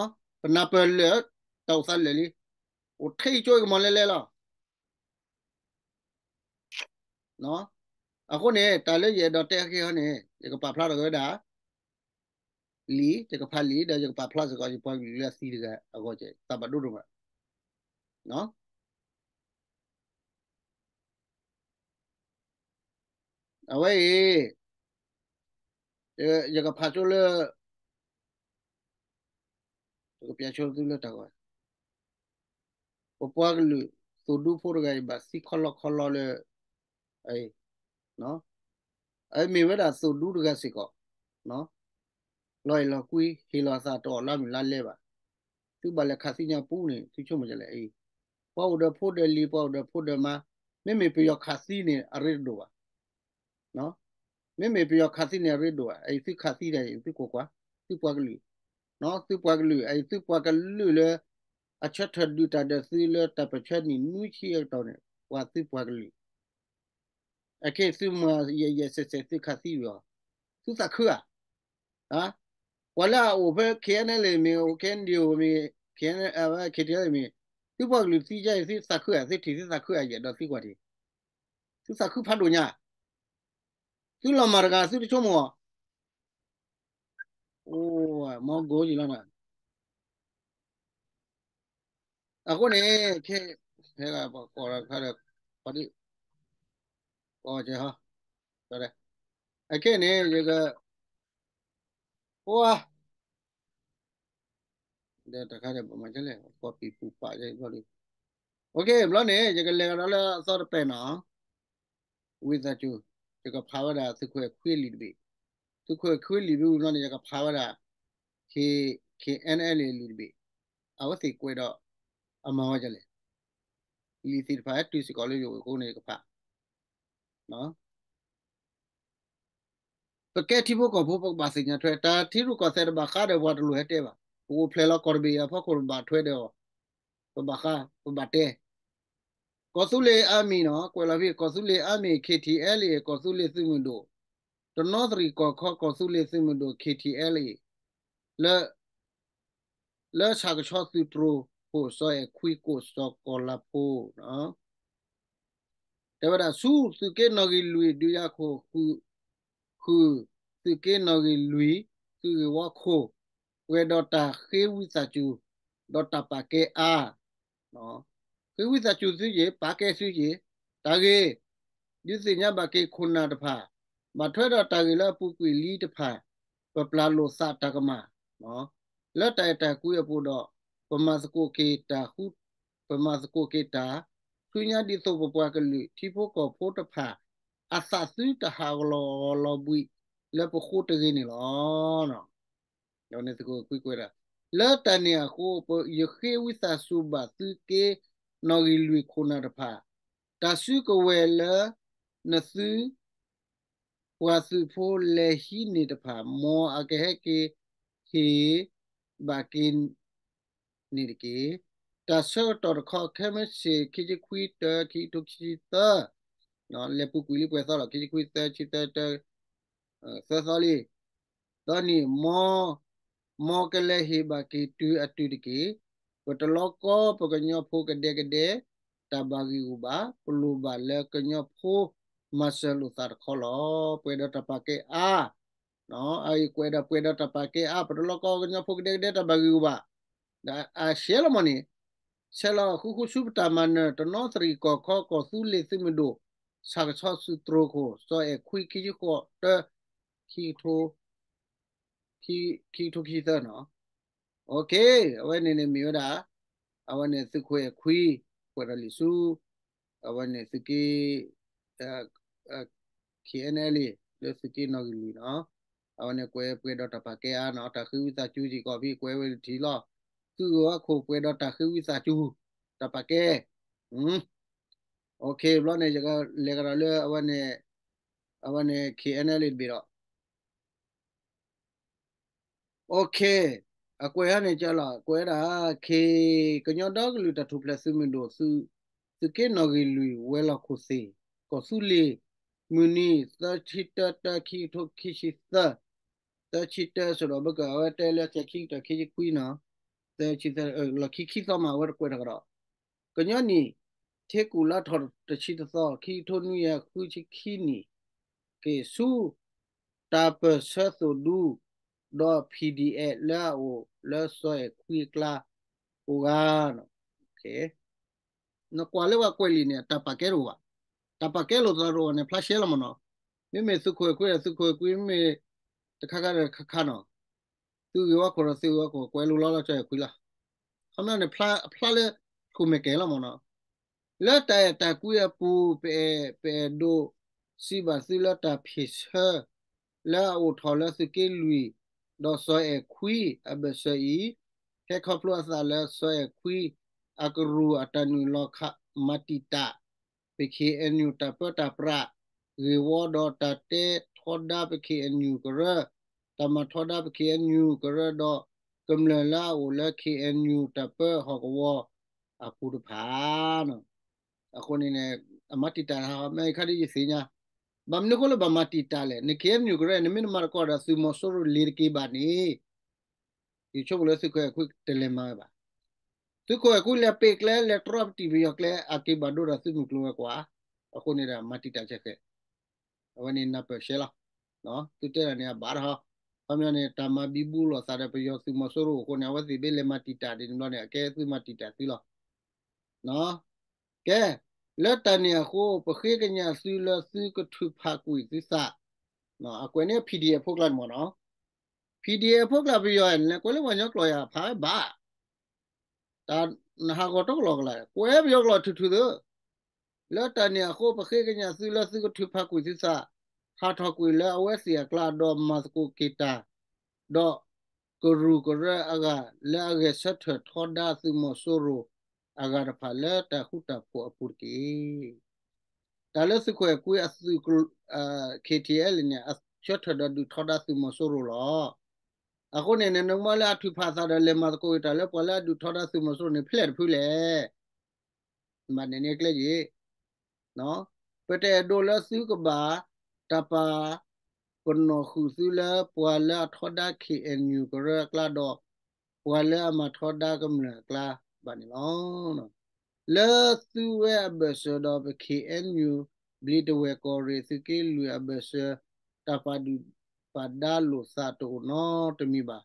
်, ပနၢ်ပၢၢ်လၢာ်, တၢ်အိၣ်သးလၢာ်လံ, အိၣ်ထဲအံၤကၠိအံၤကမီၤလဲလဲလီၤ. အဃိန့ၣ် တၢ်လၢယအဲၣ်ဒိးတဲအဂ့ၢ်ဟီန့ၣ် ယကပာ်ဖျါထီၣ်က့ၤဝဲဒၣ် လံာ်, ယကဖးလံာ်ဒီး ယကပာ်ဖျါစ့ၢ်ကီး ယပှၤကလုာ်လၢအသံတဂၤအဂီၢ် သးဘၣ်ဒိဒိၣ်မး. အဝဲအံၤ ယကဖးဆိလၢ ယကပျးဆိသုလၢတၢ်ဂီၤ, ပပှၤကလုာ် သိၣ်ဒူဖိတဂၤအံၤ ဘၣ်သံခီလီခီလီလၢ အအံၤ, အမ့ၢ်ဝဲဒၣ်သိၣ်ဒူတဂၤစ့ၢ်ကီး, လီၤအဲၣ်လီၤကွံ ဟ့ၣ်လီၤအသးတအီၣ်လၢမုၢ်လါလဲဘၣ်. သုဘၣ်လဲၤခးသံညါပူန့ၣ် သုဆိကမိၣ်ဒ်လဲၣ်အံၤ, ပှၤအိၣ်ဒီးဖိဒီးလံၤ ပှၤအိၣ်ဒီးဖိဒီးမါ, မ့မ့ၢ်ပယီၤခးသံန့ၣ် အရ့တဒိၣ်ဘၣ်. မ့မ့ၢ်ပယီၤခးသံန့ၣ်အရ့ဒိၣ်, အအံၤသုခးသံဒီး သုကိးကွၢ်, သုပှၤကလုာ်, သုပှၤကလုာ်, အအံၤသုပှၤကလုာ်လၢ အဆၢထၢၣ်ဒုးတၢ်ဒီးသုလၢတၢ်ပၢၢ်ဆၢနံၣ်နွံဆံအကတီၢ်န့ၣ် ပှၤသုပှၤကလုာ် အခဲသုမၤယဲၢ်ယဲၢ်စဲးစဲးသုခးသံဝံၤအီၤ, သုသးခုဧါ. ပှၤလၢအအိၣ်ဖဲ K N L A မ့ၢ် K N D O မ့ၢ် K N L A K T L A မ့ၢ်, သုပှၤကလုာ်သံယဲၢ် သုသးခုဧါ, သုထံၣ်သုသးခုဧါယဲၢ်ဒီးသံကွၢ်ထံၣ်, သုသးခုဖးဒိၣ်ညါ, သုလီၤမၢ်တဂၤသုတဆိကမိၣ်အီၤ, အိၣ် မီၢ်ကိၢ်ယံၤလီၤနၤ. အဃိန့ၣ် ခဲ ဟဲဂၤပကိးတခါဒီး ပှၤဒ် ကိးကဲဟီ, အခဲန့ၣ် ယက အိၣ် ဒီးတခါဒီး ပမၤကလဲၣ် ပီပံၤပူၤပာ်ဘျီဒုး, ဘျီန့ၣ် ယကလဲၤကဒီးလၢအသီတပဲာ်နီၤ, ဝံသးစူၤ, ယကဖးဝဲဒၣ်သုးခိၣ်အဲၣ်ခွံလံာ်တဘ့ၣ်, သုးခိၣ်အဲၣ်ခွံလံာ်ဘ့ၣ်ဝံၤဘျီန့ၣ် ယကဖးဝဲဒၣ် K N L A လံာ်တဘ့ၣ်, အဝဲသ့ၣ်ကွဲးဒီး အမၤဝဲဒ်လဲၣ်, လံာ်သ့ၣ်တဖၣ်ဟဲတုၤစ့ၢ်ကီးလၢယအိၣ်အဃိန့ၣ် ယကဖး ပကဲထံဖိကီၢ်ဖိ ပကဘၣ်သ့ၣ်ညါထွဲ တၢ်ထံရူၢ်ကီၢ်သဲးတဘၣ်ဃးဒီးပှၤတလိၣ်ဟဲတဲဘၣ်. ပအိၣ်ဖျဲၣ်လီၤကီၢ်တဘ့ၣ်အံၤအဖီခိၣ် ပဘၣ်ထွဲဒီးအီၤ, ပဘၣ်ဃး ပဘၣ်တဲ. ကီၢ်သူလ့ၤ Army နီၤ, ကွဲးလီၤဖဲ ကီၢ်သူလ့ၤ Army, K T L A ကီၢ်သူလ့ၤသုးမုၢ်ဒိၣ်, တနီသရံၣ်ကီၢ်ခီ ကီၢ်သူလ့ၤသုးမုၢ်ဒိၣ် K T L A လၢ လၢဆၣ်ကဆီသုးတြိၤခိၣ် စီၤအဲၣ်ခွံကိးစီၤကီၤလၤဖိ တဲဝဲဒၣ် ဆူသုးက့နီၣ်ဂံၢ်လွံၢ် ဒုးယၤခိၣ် ဃုာ်သုးက့နီၣ်ဂံၢ်လွံၢ် သုးဂ့ၢ်ဝီခိၣ် ပှဲၤဒီးတၢ်ဃ့ဝံသးစူၤ ဒီးတၢ်ပာ်ကဲအါ ဃ့ဝံသးစူၤသုက့ၤ ပာ်ကဲသုက့ၤ တၢ်ဂ့ၢ် ဒုးသ့ၣ်ညါဘၣ်က့ၤခိၣ်နၢ်တဖၣ် ဘၣ်ထွဲဒီးတၢ်ဂ့ၢ်လၢအပူၤကွံာ်လံတဖၣ် ပပျၢ်လိာ်သးတၢ်ကမၣ် လၢတၢ်အဲၣ်တၢ်ကွံအပူၤဒီး ပမၤသကိးက့ၤတၢ်ဃူ ပမၤသကိးက့ၤတၢ် ဆူညါဒ်သိးပပှၤကလုာ်ထံဖိကီၢ်ဖိတဖၣ် အသးသုတဟးဂီၤလီၤဘှံးလၢပဃိတဂ့ၤန့ၣ်လီၤ. လၢတၢ်န့ၣ်အဃိ ယဃ့ဝံသးစူၤဘၣ်သုးက့နီၣ်ဂံၢ်လွံၢ်ခိၣ်နၢ်တဖၣ် တၢ်စုကဝဲၤလၢ နသု ပှၤသုးဖိလဲၤဟံးန့ၢ်တဖၣ် မ်အကဟဲက့ၤဟ့ၣ်ဘၣ်က့ၤန့ၣ်တက့ၢ်. တၢ်ဆၢကတီၢ်တခီ ခဲမုၢ်ဆ့ၣ် ခံဆံခွံ တၢ ခံကထိခံဆံသၢ လဲၤပူၤကွံာ်လံပှဲၤသီလီၤ ခံဆံခွံ သၢ ဆံသၢ တၢ သၢသီလံ သၢနံၣ် မ် မ်ကလဲၤဟ့ၣ်ဘၣ်က့ၤတုၤအတုၤတက့ၢ်. ပတလီၤကီပကညီဖိကဒဲကဒဲ တၢ်ဘၣ်ဂံၢ်ဂူာ်ဘၣ် ပလိၣ်ဘၣ်လၢကညီဖိမၤစၢၤလိာ်သးတခီလီၤ. ပှဲၤဒီးတၢ်ပာ်ကဲအါ အအံၤကွဲးဒီးပှဲၤဒီးတၢ်ပာ်ကဲအါ ပတလီၤကီကညီဖိကဒဲကဒဲတၢ်ဘၣ်ဂံၢ်ဂူာ်ဘၣ်. ဒီးအဆဲးလီၤမးန့ၣ် ဆဲးလီၤဃူဃူဆူပတၢ်မၤနၢၤ တနီသရံၣ်ကီၢ်ခီ ကီၢ်သူလ့ၤသုးမုၢ်ဒိၣ် ဆၣ်ကဆီသုးတြိၤခိၣ် စီၤအဲၣ်ခွံ ခံဆံဃိး တၢ ခံကထိ ခံကထိခံဆံသၢနီၤ အဝဲန့ၣ်န့ၣ်မ့ၢ်ဝဲဒၣ် အဝဲန့ၣ်သုးခိၣ်အဲၣ်ခွံ ကွဲးဒီးလံာ်ဆူ အဝဲန့ၣ်သုးက့ K N L A လၢသုးက့နီၣ်ဂံၢ်လွံၢ်နီၤ အဝဲန့ၣ်ကွဲးပှဲၤဒီးတၢ်ပာ်ကဲအါနီၤ တၢ်ဃ့ဝံသးစူၤစ့ၢ်ကီးဖဲကွဲးဝဲလၢထံလီၤ သုးဂ့ၢ်ဝီခိၣ်ပှဲၤဒီးတၢ်ဃ့ဝံသးစူၤ တၢ်ပာ်ကဲ ဘျီန့ၣ် ယကလဲၤကဒီးလၢ အဝဲန့ၣ် K N L A တဘ့ၣ်ဒီး အဝဲန့ၣ်ကလီၤ ကွဲးဒၣ် ကညီဒီကလုာ်တၢ်ထူၣ်ဖျဲးသုးမုၢ်ဒိၣ် သုးက့နီၣ်ဂံၢ်လွံၢ် ဝဲၤလီၢ်ခိၣ်သ့ၣ် ကီၢ်သူလ့ၤ မုၢ်နံၤ သၢဆံတၢ တၢ ခံကထိခံဆံသၢ သၢဆံတၢ စ့ၢ်ဒီးဘၣ်က အဝဲတဲလၢခံကတၢၢ်ခံဆံခွံနီၤ သၢဆံသၢ လီၢ်ခံခံသီမး အဝဲတကွဲးထီၣ်ကဒီး ကညီနံၣ် ထ့ကူၣ်လါထီၣ်တဆံတသီ ခံကထိနွံကယၤဃုဆံခံနံၣ် က့ၤဆူ တၢ်ပၢၢ်ဆၢသိၣ်ဒူ ဒီး P D F လၢအအိၣ်လၢစီၤအဲၣ်ခွံအကျါ ကိးဂၤ နကွၢ်လၢပှၤကွဲးလံာ်န့ၣ် တၢ်ပာ်ကဲတအိၣ်ဘၣ်. တၢ်ပာ်ကဲလိာ်သးတအိၣ်န့ၣ် ဖျါရှဲလီၤမးနီၤ. မ့မ့ၢ်သုးခိၣ်အဲၣ်ခွံဒီးသုးခိၣ်အဲၣ်ခွံ မ့မ့ၢ်တခါခါဒီးတခါခါနီၤ. သုးဂ့ၢ်ဝီခိၣ်ဒီးသုးဂ့ၢ်ဝီခိၣ် ကွဲးလိာ်လီၤလၢစီၤအဲၣ်ခွံလီၤ. ခီပညီန့ၣ် ဖျါလၢ ထူၣ်မဲာ်ကဲၤလီၤမးနီၤ. လၢတၢ်အဲၣ်တၢ်ကွံအပူၤ ပအဲၣ် ပအဲၣ်ဒိးစံးဘၣ်သုလၢတၢ်ဖ့ၣ်ဆၢ လၢအအိၣ်ထီၣ်လၢသုးက့လွံၢ် ဒီးစီၤအဲၣ်ခွံအဘၢၣ်စၢၤအံၤ ဟဲခီဖျိအသးလၢစီၤအဲၣ်ခွံ အကရူၢ်အတၢ်နုာ်လီၤခးမၤတံာ်တာ် ပ K N U တၢ်ပၢတၢ်ပြး ဂ့ၢ်ဝီဒီးတၢ်တဲ တၢ်မၤထီဒါပ K N U ကရၢ, တၢ်မၤထီဒါပ K N U ကရၢဒီး ကမျၢၢ်လၢအအိၣ်လၢ K N U တၢ်ပၢဟီၣ်ကဝီၤအပူၤတဖၣ် အဃိန့ၣ်န့ၣ် အမၤတံာ်တာ်တၢ်မ့ၢ်ခါဒ်ယသ့ၣ်ညါ, ဘၣ်မနုၤအဃိလၢဘၣ်မၤတံာ်တာ်လဲၣ်, န K N U ကရၢ နမ့ၢ်တမၤသကိးဒီးသုးမီၤစိရိၤလ့ၤတက့ၤဘၣ်န့ၣ် ယဆိကမိၣ်လၢသုးခိၣ်အဲၤခွံတလဲၤမၤဝဲဘၣ်. သုးခိၣ်အဲၤခွံလဲၤပ့ၤကျဲ လဲၤတြီပတံၢ်ပယီၤကျဲ အက့ၤဘၣ်ဒိဒီးသုးမုၢ်ကျိၤဝဲၤကွာ်, အဃိန့ၣ်ဒီးမၤတံာ်တာ်စဲဃဲး, အဝဲန့ၣ်နၢ်ပၢၢ်ရှဲလီၤ. သုတဲဒၣ်န့ၣ်အဘၣ်တဟီ, ခီပညီန့ၣ် တၢ်မၤဘံဘူလိာ်သးဒီးပယီၤသုးမီၤစိရိၤအဃိန့ၣ် အဝဲသ့ၣ်ဘၣ်လဲၤမၤတံာ်တာ်ဒ်န့ၣ်ဘျီန့ၣ် အကဲသုမၤတံာ်တာ်သုလီၤ. ကဲ, လၢတၢ်န့ၣ်အဃိ ပဃ့ကညးသုလၢသုကထုးဖးကွံာ်သုသး, အကွဲးန့ၢ် P D F ဖိကျါန့ၣ်မ့ၢ်နီၤ, P D F ဖိကျါ ပယီၤန့ၣ် လဲၤကွဲးလၢပှၤကညီကျိာ်ယၤဖးဝဲဘၣ်, တၢ်နဟးဂီၤတကလီၢ်ကလာ် ကွဲးပယီၤကျိာ်ထုးထုးသၢ လၢတၢ်န့ၣ်အဃိ ပဃ့ကညးသုလၢသုကထုးဖးကွံာ်သုသး, ဟးထီၣ်ကွံာ်လၢအဝဲသ့ၣ်အကျါ ဒီးမၤသကိးက့ၤတၢ်, ဒီးကရူၢ်ကရၢအဂၤ လၢအဂဲၤဆၢထၢၣ်ထီဒါသုးမီၤစိရိၤအဂၤတဖၣ်လၢတၢ်ဃူတၢ်ဖိးအပူၤတက့ၢ်. တၢ်လၢသုးခိၣ်အဲၤကွံအသုး K T L န့ၣ် အဆၢထၢၣ်ဒီးဒုးထီဒါသုးမီၤစိရိၤလီၤ. အဃိန့ၣ် နနကမၢလၢအထုးဖးအသးဒီး လဲၤမၤသကိးက့ၤတၢ်လၢပှၤလၢအဒုးထီဒါသုးမီၤစိရိၤန့ၣ် ဖျဲၣ်တဖုလဲၣ် မၤန့ၢ်န့ၢ်ကျဲက့ၤ, ပတအဲၣ်ဒိးလၢသုကဘၣ် တၢ်ပာ်ပနီၣ်ဃုာ်သုလၢပှၤလၢအထီဒါ K N U ကရၢအကျါဒီး ပှၤလၢအမၤထီဒါကမျၢၢ်အကျါဘၣ်န့ၣ်လီၤ. လၢသုဝဲအဘၢၣ်စၢၤဒီးပ K N U ဘျံးတဝဲၢ်ကီၢ်ရ့ၣ်သုးက့လွံၢ်အဘၢၣ်စၢၤ တၢ်ပာ်ဒုၣ်ပာ်ဒါလိာ်သးတအိၣ်နီတမံၤဘၣ်.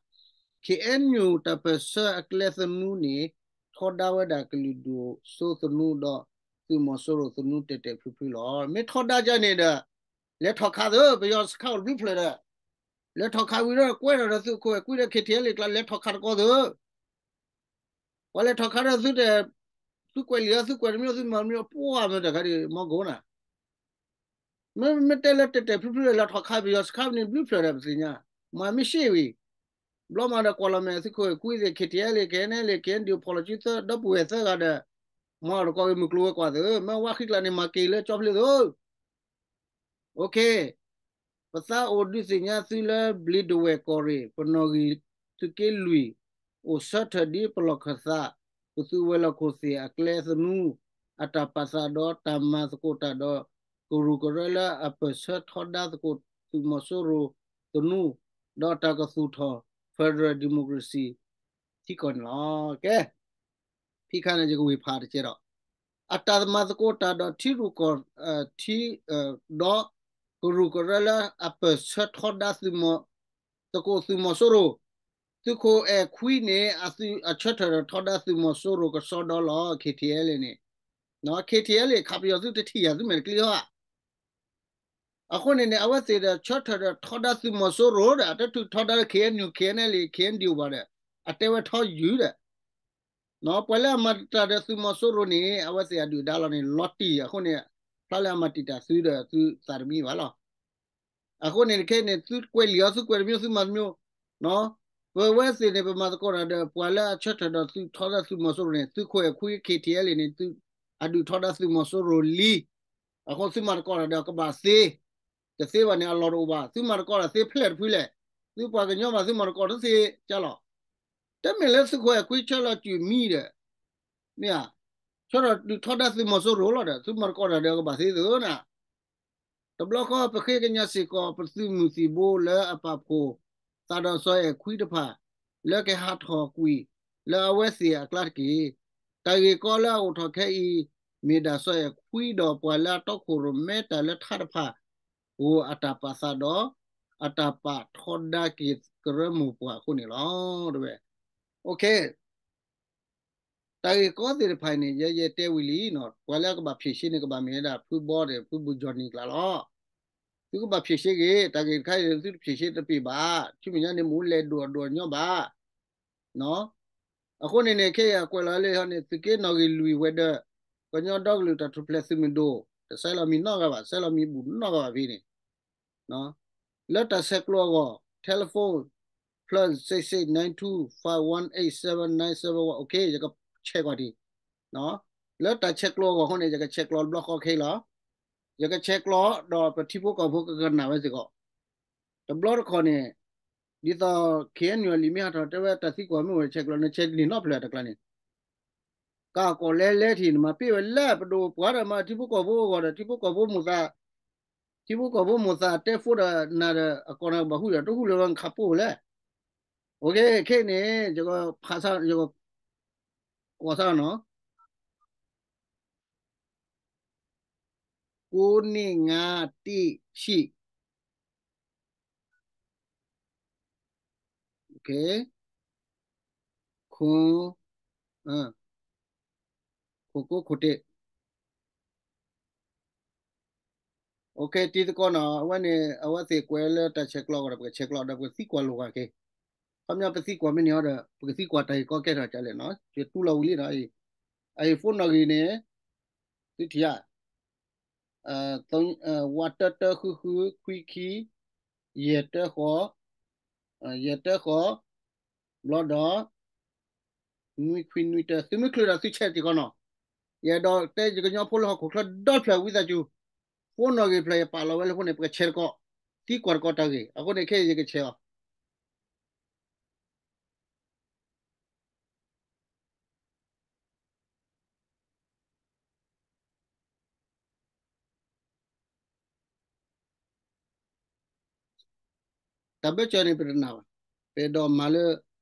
K N U တၢ်ပၢၢ်ဆၢအကျဲသနူန့ၣ် ထီဒါဝဲဒၣ်ကလုာ်ဒူၣ်စိသနူဒီးသုးမီၤစိရိၤသနူတဲာ်တဲာ်ဖျုးဖျုးလီၤ. မ့ၢ်ထီဒါကန့ၣ်ဒီး လဲၤထီၣ်ခးသု ပယီၤစခါအိၣ်တဘျုးဖျၢၣ်ဒီး လဲၤထီၣ်ခးဝံၤဒီးကွဲထီၣ်ဒီးသုးခိၣ်အဲၤကွံဒီး K T L ကျါ လဲၤထီၣ်ခးတကီသု ပှၤလဲၤထီၣ်ခးဒီးသုတဲ သုကွဲးလံာ်အီၤ သုကွဲးတမံၤသုမၤတမံၤ ပှၤမ့ၢ်တခါဒ်မီၢ်ကိးနၤ မ့မ့ၢ်တဲလၢတဲာ်တဲာ်ဖျုးဖျုးဒီး လဲၤထီၣ်ခးပယီၤစခါန့ၣ် ဘျုးဖျၢၣ်ဒီးပသ့ၣ်ညါ, မၤမ့ၢ်ရှ့ဝံၤ, ဘျီမၤဒီးကွၢ်လီၤမဲာ်သုးခိၣ်အဲၤကွံသ့ၣ် K T L K N L K N D O ဖီၣ်လီၤစုသၢ ဒီပုၢ်ဝဲၢ်သၢဂၤဒီး မၤအီၤတကီၢ်ဂ့ၤမုၢ်ကျိၤဝဲၤကွာ်သု မ့ၢ်ဝါဃံကျါန့ၣ် မၤက့ၤလၢကၠီဖျ့သု OK, ပသးအိၣ်ဒုးသ့ၣ်ညါသုလၢဘျံးဒဝဲၢ်ကီၢ်ရ့ၣ် ပနီၣ်ဂံၢ်သုးက့လွံၢ် အိၣ်ဆၢထၢၣ်ဒ်ပလီၢ်ခၢၣ်သး ပသုးဝဲၤလီၢ်ခိၣ်သ့ၣ်အကျဲသနူ အတၢ်ပာ်သးဒီးတၢ်မၤသကိးတၢ်ဒီး ကရူၢ်ကရၢလၢအပၢၢ်ဆၢထီဒါသကိးသုးမီၤစိရိၤသနူ ဒီးတၢ်ကသူၣ်ထီၣ် federal democracy ထံကီၢ်န့ၣ်လီၤ. ကဲ ဖဲခါန့ၣ် ယကဝံၢ်ဖးတကဲဒီး အတၢ်မၤသကိးတၢ်ဒီးထံရူၢ်ကီၢ် ထံ ဒီးကရူၢ်ကရၢလၢအပၢၢ်ဆၢထီဒါသုးမီၤ သကိးသုးမီၤစိရိၤ, သုးခိၣ်အဲၣ်ခွံန့ၣ် အဆၢထၢၣ်ဒီးထီဒါသုးမီၤစိရိၤကစီဒီလီၤ K T L န့ၣ်, K T L ခးပယီၤသုတထံၣ်ယၤ သုမဲာ်တကျံဟီဧါ အဃိန့ၣ်န့ၣ် အဝဲသ့ၣ်ဒီးဆၢထၢၣ်ဒီးထီဒါသုးမီၤစိရိၤဒီး အတထုးထီဒါလၢ K N U K N L K N D O ဘၣ်ဒီး အတဲဝဲထီယုာ်ဒီး ပှၤလၢအမၤတံာ်တာ်ဒီးသုးမီၤစိရိၤန့ၣ် အဝဲသ့ၣ်အဒုၣ်အဒါလီၤန့ၣ် လီၤတံၢ်အဃိန့ၣ် ဖျါလၢအမၤတံာ်တာ်သုဒီးသုသးတမံဘၣ်လီၤ. အဃိန့ၣ်ခဲအံၤန့ၣ် သုကွဲးလံာ်အီၤ သုကွဲးတမံၤ သုမၤတမံၤ, ပဝဲသ့ၣ်န့ၣ် ပမၤသကိးတၢ်ဒီး ပှၤလၢအဆၢထၢၣ်ဒီးသုထီဒါသုးမီၤစိရိၤန့ၣ် သုးခိၣ်အဲၣ်ခွံ K T L န့ၣ် အဒုးထီဒါသုးမီၤစိရိၤလံ. အဃိသုမၤသကိးတၢ်ဒီးကဘၣ်သ့, တသ့ဘၣ်န့ၣ် အလီၢ်တအိၣ်ဘၣ်. သုမၤသကိးတၢ်သ့ဖျဲၣ်တဖုလဲၣ်. သုပှၤကညီဘၣ် သုမၤသကိးတသ့ကလီၤ. တမ့ၢ်လၢသုးခိၣ်အဲၣ်ခွံဆၢလီၤစုမံဒီး မ့ၢ်ဧါ, ဆၢထၢၣ်ဒုးထီဒါသုးမီၤစိရိၤလီၤဒီး သုမၤသကိးတၢ်ဒီးကဘၣ်သ့သုနၤ. တဘျီဃီ ပဃ့ကညးစ့ၢ်ကီး ပသုးမုၢ်သံၣ်ဘိလၢအပာ်ဖှိၣ်သးဒီးစီၤအဲၣ်ခွံတဖၣ် လၢကဟးထီၣ်ကွံာ်လၢအဝဲသ့ၣ်အကျါတက့ၢ်. တၢ်ဂ့ၢ်ကီလၢအအိၣ်ထီၣ်ခဲအံၤ မ့ၢ်ဒၣ်စီၤအဲၣ်ခွံဒီးပှၤလၢအတီခိၣ်ရိၣ်မဲတၢ်လၢထါတဖၣ် ပူၤအတၢ်ပာ်သးဒီး အတၢ်ပာ်ထီဒါက့ၤကရၢမိၢ်ပှၢ်အဃိန့ၣ်လီၤ. တဝဲ, OK, တၢ်ဂ့ၢ်ကီသ့ၣ်တဖၣ်န့ၣ် ယဲယတဲဝံၤလံနီၤ, ပှၤလၢအကဘၣ်ဖြေရှင်းန့ၣ် ကဘၣ်မ့ၢ်ဝဲဒၣ်ဖုဘီဒီး ဖုဘူးကၠီၣ်နံၣ်ကျါလီၤ. သုကဘၣ်ဖြေရှင်းဂ့ၤ, တၢ်ဂ့ၢ်တခါအံၤ သုတဖြေရှင်းတပ့ၤဘၣ်, ဆူမဲာ်ညါန့ၣ် မ့ၢ်လဲၤဒိၣ်အဒိၣ်အညီဘၣ် အဃိန့ၣ်န့ၣ် ခဲအံၤအကွဲးလီၤလၢဟီန့ၣ် သုးက့နီၣ်ဂံၢ်လွံၢ်ဝဲၤဒၢး ကညီဒီကလုာ်တၢ်ထူၣ်ဖျဲးသုးမုၢ်ဒိၣ် တဆဲးလီၤမံၤနီတဂၤဘၣ်, ဆဲးလီၤမံၤဘူးနီတဂၤဘၣ်ဖဲန့ၣ် လၢတၢ်ဆဲးကျိးအဂီၢ် telephone plus six six nine two five one eight seven nine seven one, OK, ယကဆဲးကွၢ်ဒံး လၢတၢ်ဆဲးကျိးအဂီၢ်အဃိန့ၣ် ယကဆဲးကျိးတဘျီဃီခဲလီၤ. ယကဆဲးကျိးဒီးပထံဖိကီၢ်ဖိကကနၣ်ဝဲစ့ၢ်ကီး တဘျီတခီၣ်န့ၣ် ဒ်သိး ခ့ၣ်အဲၣ်ယူၣ်လံာ်မ့ၢ်ဟးထီၣ်တဲဝဲတၢ်သံကွၢ်မ့ၢ်အိၣ် ဆဲးကျိး နဆဲးတန့ၢ်နီတဖျၢၣ်တကျါန့ၣ် ကးကီၢ်လဲလဲထံၣ် နမၤပ့ၢ်ဝဲလဲၣ် ပဒိၣ်ပှၤဒီးမၤထံဖိကီၢ်ဖိအဂီၢ်ဒီး ထံဖိကီၢ်ဖိမိၢ်သး ထံဖိကီၢ်ဖိမိၢ်သးတဲဖိဒီးနၤဒီး အကီၢ်နၤကဘၣ်ဟူဒီး တဟူလၢၤဝဲနခးပိၢ်လဲၣ်. ခဲအံၤန့ၣ် ယကဖးဆါ ယကကွၢ်ဆါနီၤ ကိးနံၣ်ငါတ့ၢ်ဆံး ခိၣ် ခိၣ်ကိးခိၣ်တ့ၢ် တံၤသကိးနီၤ အဝဲန့ၣ် အဝဲသ့ၣ်ကွဲးလၢတၢ်ဆဲးကျိးအဂီၢ်ဒီး ပကဆဲးကျိးဒီး ပကသံကွၢ်လိာ်ကွၢ်က့ၤ ခီပညီပသံကွၢ်မ့ၢ်န့ၣ်အီၤဒီး ပကသံကွၢ်တၢ်ဂ့ၢ်ကီကဲထီၣ်ကလဲၣ်နီၤ ယတူၢ်လီၤဝံၤလံနီၤ အံၤ phone နီၣ်ဂံၢ်န့ၣ် သုထံၣ်ဧါ ဝးတၢတၢဃုဃုခွံခံ ယဲၢ်တၢဃိး ယဲၢ်တၢဃိး ဘျီဒီး နွံခွံနွံတၢ သုမ့ၢ်ချုးဒီးသုဆဲးစ့ၢ်ကီးနီၤ ယအဲၣ်ဒိးတဲယကညီဖိလၢဟီၣ်ခိၣ်ချၢဒီတဖျၢၣ်ဝံသးစူၤ phone နီၣ်ဂံၢ်ဖျၢၣ်ယပာ်လီၤဝဲလၢဖိန့ၣ် ပကဆဲးတကီး သံကွၢ်တကီးတၢ်ဂ့ၢ် အဃိန့ၣ်ခဲအံၤယကဆဲးအီၤ တၢ်ဘၢၣ်စၢၤန့ၣ် ပတနာ်ဘၣ်, ပအဲၣ်ဒိးမၤလၢ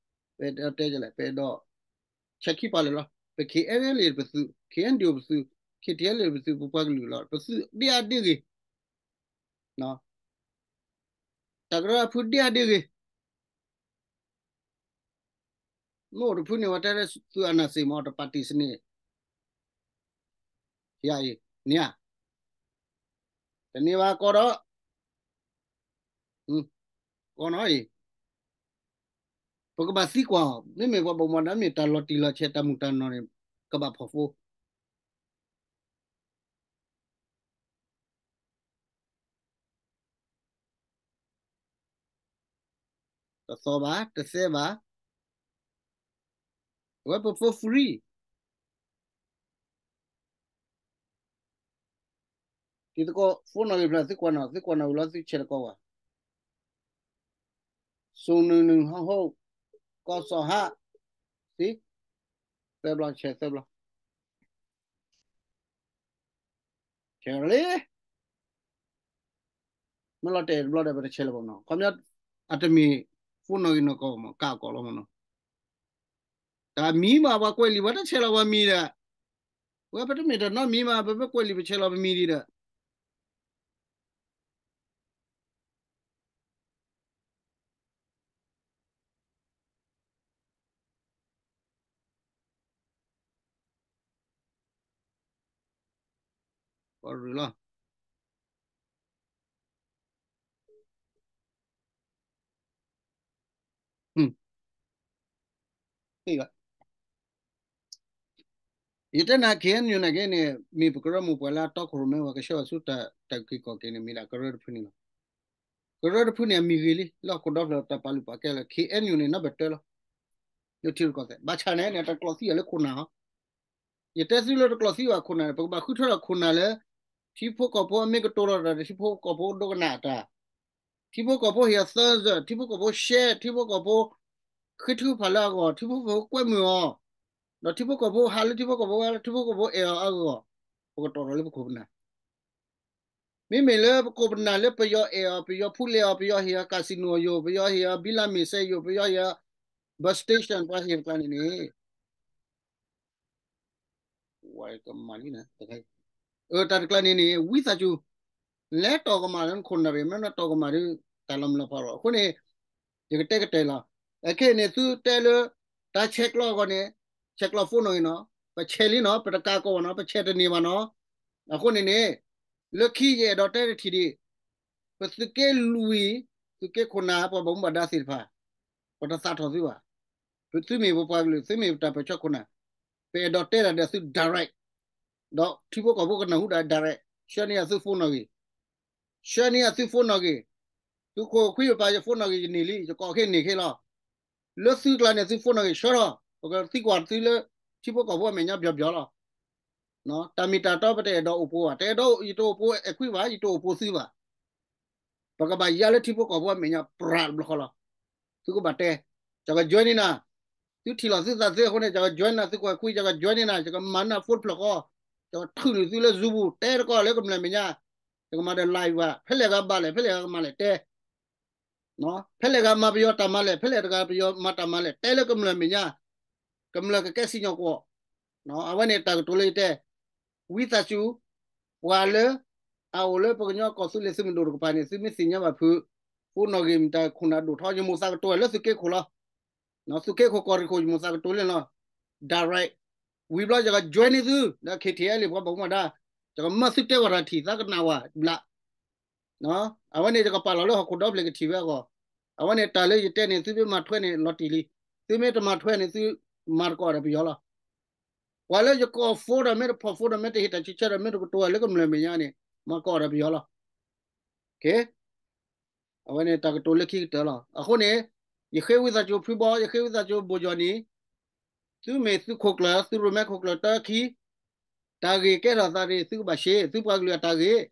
ပအဲၣ်ဒိးတဲလဲၣ်, ပအဲၣ်ဒိး ဆဲးခံပာ်လၢာ်လီၤ. ပ ခ့ၣ်အဲၣ်ယူၣ်လ့ၣ် ပသုး, ခ့ၣ်အဲၣ်ယူၣ်လ့ၣ် ပသုး, ခ့ၣ်ထံးအဲၣ်ယူၣ်လ့ၣ် ပသုး, ပပှၤကလုာ်လီၤ. ပသုးဒ်အါဒ်ဂ့ၤ, တၢ်ကရၢအဖုဒ်အါဒ်ဂ့ၤ မ့ၢ်အိၣ်တဖုန့ၣ် ဝဲတဲလၢသုးအနၢ်စ့ၢ်မး တပာ်တ့ၢ်စန့ၣ်, ယၤအံၤ န့ၣ်ဧါ, တန့ၢ်ဘၣ်ကီဒီး, ကီနီၤအံၤ, ပကဘၣ်သံကွၢ်အီၤ, မ့မ့ၢ်ပှၤဘၣ်မူဘၣ်ဒါမ့ၢ်တၢ်လီၤတံၢ်လီၤဆဲး တၢ်မုၢ်တၢ်နီၢ်န့ၣ် ကဘၣ်ဖီၣ်ဖိ တသီဘၣ်, တသဲဘၣ်, အဝဲပဖိ free တံၤသကိး phone နီၣ်ဂံၢ်ဖျၢၣ် သုကွၢ်နီၣ်, သုကွၢ်နီၣ်ဝံၤလီၤ သုဆဲးတကီးဝဲ, သုနုၤနုၤဟီၣ်ဟိၣ်, ကီၢ်စီၤဟး, သံ, သၢဘျီ ဆဲးသၢဘျီ ဆဲးလီၤလံ, မ့ၢ်လီၤတဲာ်တဘျီဒီး ပတဆဲးလၢၤဘၣ်နီၤ, ခီပညီ အတမ့ၢ် phone နီၣ်ဂံၢ်နီၣ်ကီၢ်မး ကးကီၢ်လီၤမးနီၤ, တၢ်မံၤမး ပှၤကွဲးလံာ် ပှၤတဆဲးလီၤပှၤမံၤဒီး, ဝဲပတမ့ၢ်တနီတမံၤမး ပမ့ၢ်ကွဲးလံာ် ပဆဲးလီၤပမံၤဒံးဒီး ပရူၤလီၤ ယတဲနၤ ခ့ၣ်အဲၣ်ယူၣ်လ့ၣ်န့ၣ်က့န့ၣ် မ့ၢ်ပကရၢမိၢ်ပှၢ်လၢအတီခိၣ်ရိၣ်မဲ ပှၤကဆှၢအီၤဆူတၢ်က့ၤကီၢ်က့ၤန့ၣ် မ့ၢ်ဒၣ်ကရၢတဖုန့ၣ်လီၤ. ကရၢတဖုန့ၣ် အမံၤဂ့ၤလံ လၢဟီၣ်ခိၣ်ဒီဖျၢၣ်တၢ်ပာ်လုၢ်ပာ်ကဲလၢ ခ့ၣ်အဲၣ်ယူၣ်လ့ၣ်န့ၣ် number one လီၤ. ယထံရူၢ်ကီၢ်သဲး ဘၣ်ဆၣ်န့ၣ်န့ၣ် တကျိးသံအီၤလၢခိၣ်နၢ်ဟီ ယတဲသုလၢတကျိးသံဘၣ်ခိၣ်နၢ်န့ၣ် ပကဘၣ်ဃုထၢထီၣ်ခိၣ်နၢ်လၢ ထံဖိကီၢ်ဖိအမ့ၢ်ကတိၤလီၤတၢ်ဒီး ထံဖိကီၢ်ဖိဒိကနၣ်အတၢ်, ထံဖိကီၢ်ဖိဟ့ၣ်အီၤသၢစၢၢ်, ထံဖိကီၢ်ဖိရှဲ, ထံဖိကီၢ်ဖိဃ့ထုကဖၣ်လၢအဂီၢ်, ထံဖိကီၢ်ဖိကွဲမုာ်အီၤ, ဒီးထံဖိကီၢ်ဖိဟးလၢထံဖိကီၢ်ဖိဝဲလၢထံဖိကီၢ်ဖိအဲၣ်အီၤအဂီၢ်, ပကတီၢ်ထီၣ်လၢပခိၣ်ပနၢ် မ့မ့ၢ်လၢပခိၣ်ပနၢ်လၢပယီၤအဲၣ်အီၤ, ပယီၤဖူလဲအီၤ, ပယီၤဟ့ၣ်အီၤ casino ယိာ်, ပယီၤဟ့ၣ်အီၤ ဘံလါမ့ၢ်စဲယိာ်, ပယီၤဟ့ၣ်အီၤ bus station ပှၤဟ့ၣ်တကျါန့ၣ်န့ၣ် ဝဲကမၤလံန့ၣ်, တၢ်တကျါန့ၣ်န့ၣ် ဝံသးစူၤ လဲၤတီၢ်ကမၣ်လၢနခိၣ်နၢ်ရံၣ်, မ့ၢ်နတီၢ်ကမၣ်ဒီး တၢ်လီၤမုၢ်လီၤဖးလီၤ. အဃိန့ၣ် ယကတဲကတဲာ်လီၤ. အခဲအံၤန့ၣ် သုတဲလၢ တၢ်ဆဲးကျိးအဂီၢ်န့ၣ် ဆဲးကျိး phone နီၣ်ဂံၢ်နီၤ, ပဆဲးလံနီၤ, ပတကးကီးဘၣ်နီၤ, ပဆဲးတန့ၢ်ဘၣ်နီၤ. အဃိန့ၣ်န့ၣ် လၢခံယအဲၣ်ဒိးတဲတထံၣ်ဒံး, ပသုးက့လွံၢ်, သုးက့ခိၣ်နၢ် ပှၤဘၣ်မူဘၣ်ဒါသ့ၣ်တဖၣ် ပတသးထီၣ်သုဘၣ်. သုမ့ၢ်ပပှၤကလုာ်, သုမ့ၢ်ပတၢ်ပၢၢ်ဆၢခိၣ်နၢ်, ပအဲၣ်ဒိးတဲတၢ်ဒီးသု direct, ဒီးထံဖိကီၢ်ဖိကနၢ်ဟူဒၣ် direct, ဆှၢန့ၢ်ယၤသု phone နီၣ်ဂံၢ်, ဆှၢန့ၢ်ယၤသု phone နီၣ်ဂံၢ်, သုခိၣ်ခွံပပၤယ phone နီၣ်ဂံၢ် ယန့ၢ်လံ, ယကိးခဲန့ၢ်ခဲလီၤ. လၢသုကျါန့ၣ် သု phone နီၣ်ဂံၢ် ဆှၢထီၣ်, ပကသံကွၢ်သုလၢ ထံဖိကီၢ်ဖိအမဲာ်ညါပျီၤပျီၤလီၤ. တၢ်မ့ၢ်တၢ်တီပတအဲၣ်ဒိးအိၣ်ပိဘၣ်, တအဲၣ်ဒိး ယတအိၣ်ပိအဲၣ်ခွံဘၣ်, ယတအိၣ်ပိသုဘၣ်. ပကဘၣ်ယါလၢထံဖိကီၢ်ဖိအမဲာ်ညါပြးတဘျီဃီလီၤ. သုကဘၣ်တဲ, ယက join န့ၢ်နၤ, သုထံၣ်လိာ်သုသးသ့အဃိန့ၣ် ယက join နၤသုကွဲးခွံ, ယက join န့ၢ်နၤ, ယကမၤနၤ phone ဖျၢၣ်ဃီ, ယကထုးန့ၢ်သုလၢ Zoom ပူၤ တဲတကီၢ်လၢကမျၢၢ်မဲာ်ညါ, ယကမၤဒီး live ဘၣ်, ဖဲလဲၣ်ဂၤဘၣ်လဲၣ်, ဖဲလဲၣ်ဂၤကမၤလဲၣ်တဲ ဖဲလဲၣ်ဂၤမၤပယီၤတၢ်မၤလဲၣ်, ဖဲလဲၣ်တဂၤပယီၤမၤတၢ်မၤလဲၣ်, တဲလၢကမျၢၢ်မဲာ်ညါ, ကမျၢၢ်ကကဲစံၣ်ညီၣ်ကွီၢ်. အဝဲန့ၣ်တၢ်ကတိၤလၢယတဲ, ဝံသးစူၤ, ပှၤလၢအအိၣ်လၢပကညီကီၢ်သူလ့ၤသုးမုၢ်ဒိၣ်တကပၤန့ၣ် သုမ့ၢ်သ့ၣ်ညါဘၣ်ဖုး, ဖိနီၣ်ဂံၢ်မတၤခိၣ်နၢ်ဒိၣ်ထီ ယမိၣ်သးကတိၤဝဲလၢသုးက့ခိၣ်လီၤ. သုးက့ခိၣ်ကီၢ်ရ့ၣ်ခိၣ် ယမိၣ်သးကတိၤလၢလီၤ. Direct, ဝံၤဘျီယက join န့ၢ်သု, ဒီး K T L လံ ပှၤဘၣ်မူဘၣ်ဒါ, ယကမၢသုတဲဝဲတၢ်ထံၣ်သးကနၣ်ဝဲဘျး အဝဲန့ၣ်ယကပာ်လီၤလၢဟီၣ်ခိၣ်ဒီဖျၢၣ်ကထံၣ်ဝဲအဂီၢ်, အဝဲန့ၣ်တၢ်လၢယတဲန့ၣ် သုမ့ၢ်မၤထွဲန့ၣ်လီၤတံၢ်လံ, သုမ့ၢ်တမၤထွဲန့ၣ် သုမၤတကိးဒီးပယီၤလီၤ. ပှၤလၢယကိး phone ဒီးမ့ၢ်တဖီၣ် phone ဒီးမ့ၢ်တဟ့ၣ်တၢ်ဆံးဆၢဒီးမ့ၢ်တကတိၤဝဲလၢကမျၢၢ်မဲာ်ညါန့ၣ် မၤကိးဒီးပယီၤလီၤ. အဝဲန့ၣ်တၢ်ကတိၤလၢခံကတၢၢ်လီၤ. အဃိန့ၣ်, ယဃ့ဝံသးစူၤဖုဘီ, ယဃ့ဝံသးစူၤဘိၣ်ယီၢ်နံၤ, သုမ့ၢ်သုးခိၣ်ကျၢၢ်, သုးရိၣ်မဲခိၣ်ကျၢၢ်တၢခံ, တၢ်ဂ့ၢ်ကဲထီၣ်သးန့ၣ် သုကဘၣ်ရှဲ, သုပှၤကလုာ်အတၢ်ဂ့ၢ်,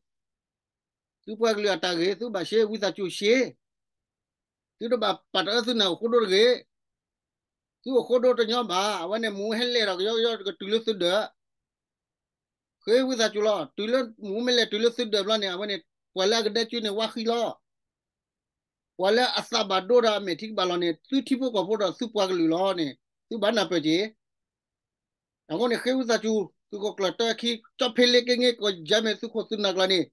သုပှၤကလုာ်အတၢ်ဂ့ၢ် သုဘၣ်ရှဲ, ဝံသးစူၤရှဲ, သုတဘၣ်ပာ်တအၢသုနၢ်အိၣ်ဃိဒိတဂ့ၤ. သုအိၣ်ဃိဒိတညီဘၣ်, အဝဲန့ၣ်မူဟဲလဲၣ်ဒီးကယီကယီကတုၤလၢသုဒၢး ဃ့ဝံသးစူၤလီၤ. တုၤလၢမူမ့ၢ်လဲၤတုၤလၢသုဒၢးဘျီန့ၣ် အဝဲန့ၣ် ပှၤလၢအကဒဲကၠူန့ၣ်ဝါဃံလီၤ. ပှၤလၢအသးဘၣ်ဒိဒီးအမဲာ်ထံကဘၣ်လီၤန့ၣ် သုထံဖိကီၢ်ဖိဒီးသုပှၤကလုာ်လီၤန့ၣ် သုဘၣ်နၢ်ပၢၢ်က့ၤ. အဃိန့ၣ် ဃ့ဝံသးစူၤ, သုးခိၣ်ကျၢၢ်တၢခံ, ကၠီဖ့လ့က့င့ကီၢ်ယါမဲာ်သုးခိၣ်သုးနၢ်ကျါန့ၣ်,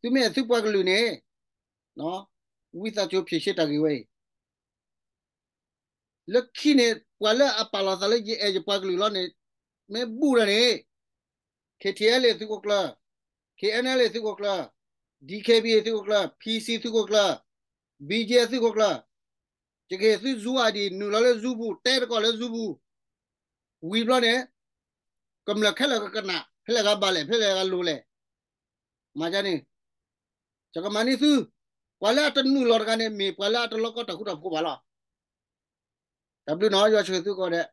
သုမ့ၢ်အဲၣ်သုပှၤကလုာ်န့ၣ်, ဝံသးစူၤဖံးရှဲတၢ်ဂ့ၢ်ဝဲအံၤ လၢခံန့ၣ် ပှၤလၢအပာ်လီၤသးလၢယအဲၣ်ယပှၤကလုာ်လီၤန့ၣ်, မ့ၢ်ဘူၣ်ဒီးန့ၣ်, K T L သုးခိၣ်ကျၢၢ်, K N L သုးခိၣ်ကျၢၢ်, D K B A သုးခိၣ်ကျၢၢ်, P C သုးခိၣ်ကျၢၢ်, B G F သုးခိၣ်ကျၢၢ်, ယကဟ့ၣ်သု Zoom ID နုာ်လီၤလၢ Zoom ပူၤ တဲတကိးလၢ Zoom ပူၤ, ဝံၤဘျီန့ၣ် ကမျၢၢ်ခဲလၢာ်ကကနၣ် ဖဲလဲၣ်ဂၤဘၣ်လဲၣ် ဖဲလဲၣ်ဂၤလိၤလဲၣ်. မၤဒ်န့ၣ်, ယကမၤန့ၢ်သု, ပှၤလၢအတနုာ်လီၤတဂၤန့ၣ် မ့ၢ်ပှၤလၢအတလီကီတၢ်ဃူတၢ်ဖိးဘၣ်လီၤ. တၢ်ဘျုးနီၤ ယွၤဆိၣ်ဂ့ၤသုကိးဂၤဒဲး.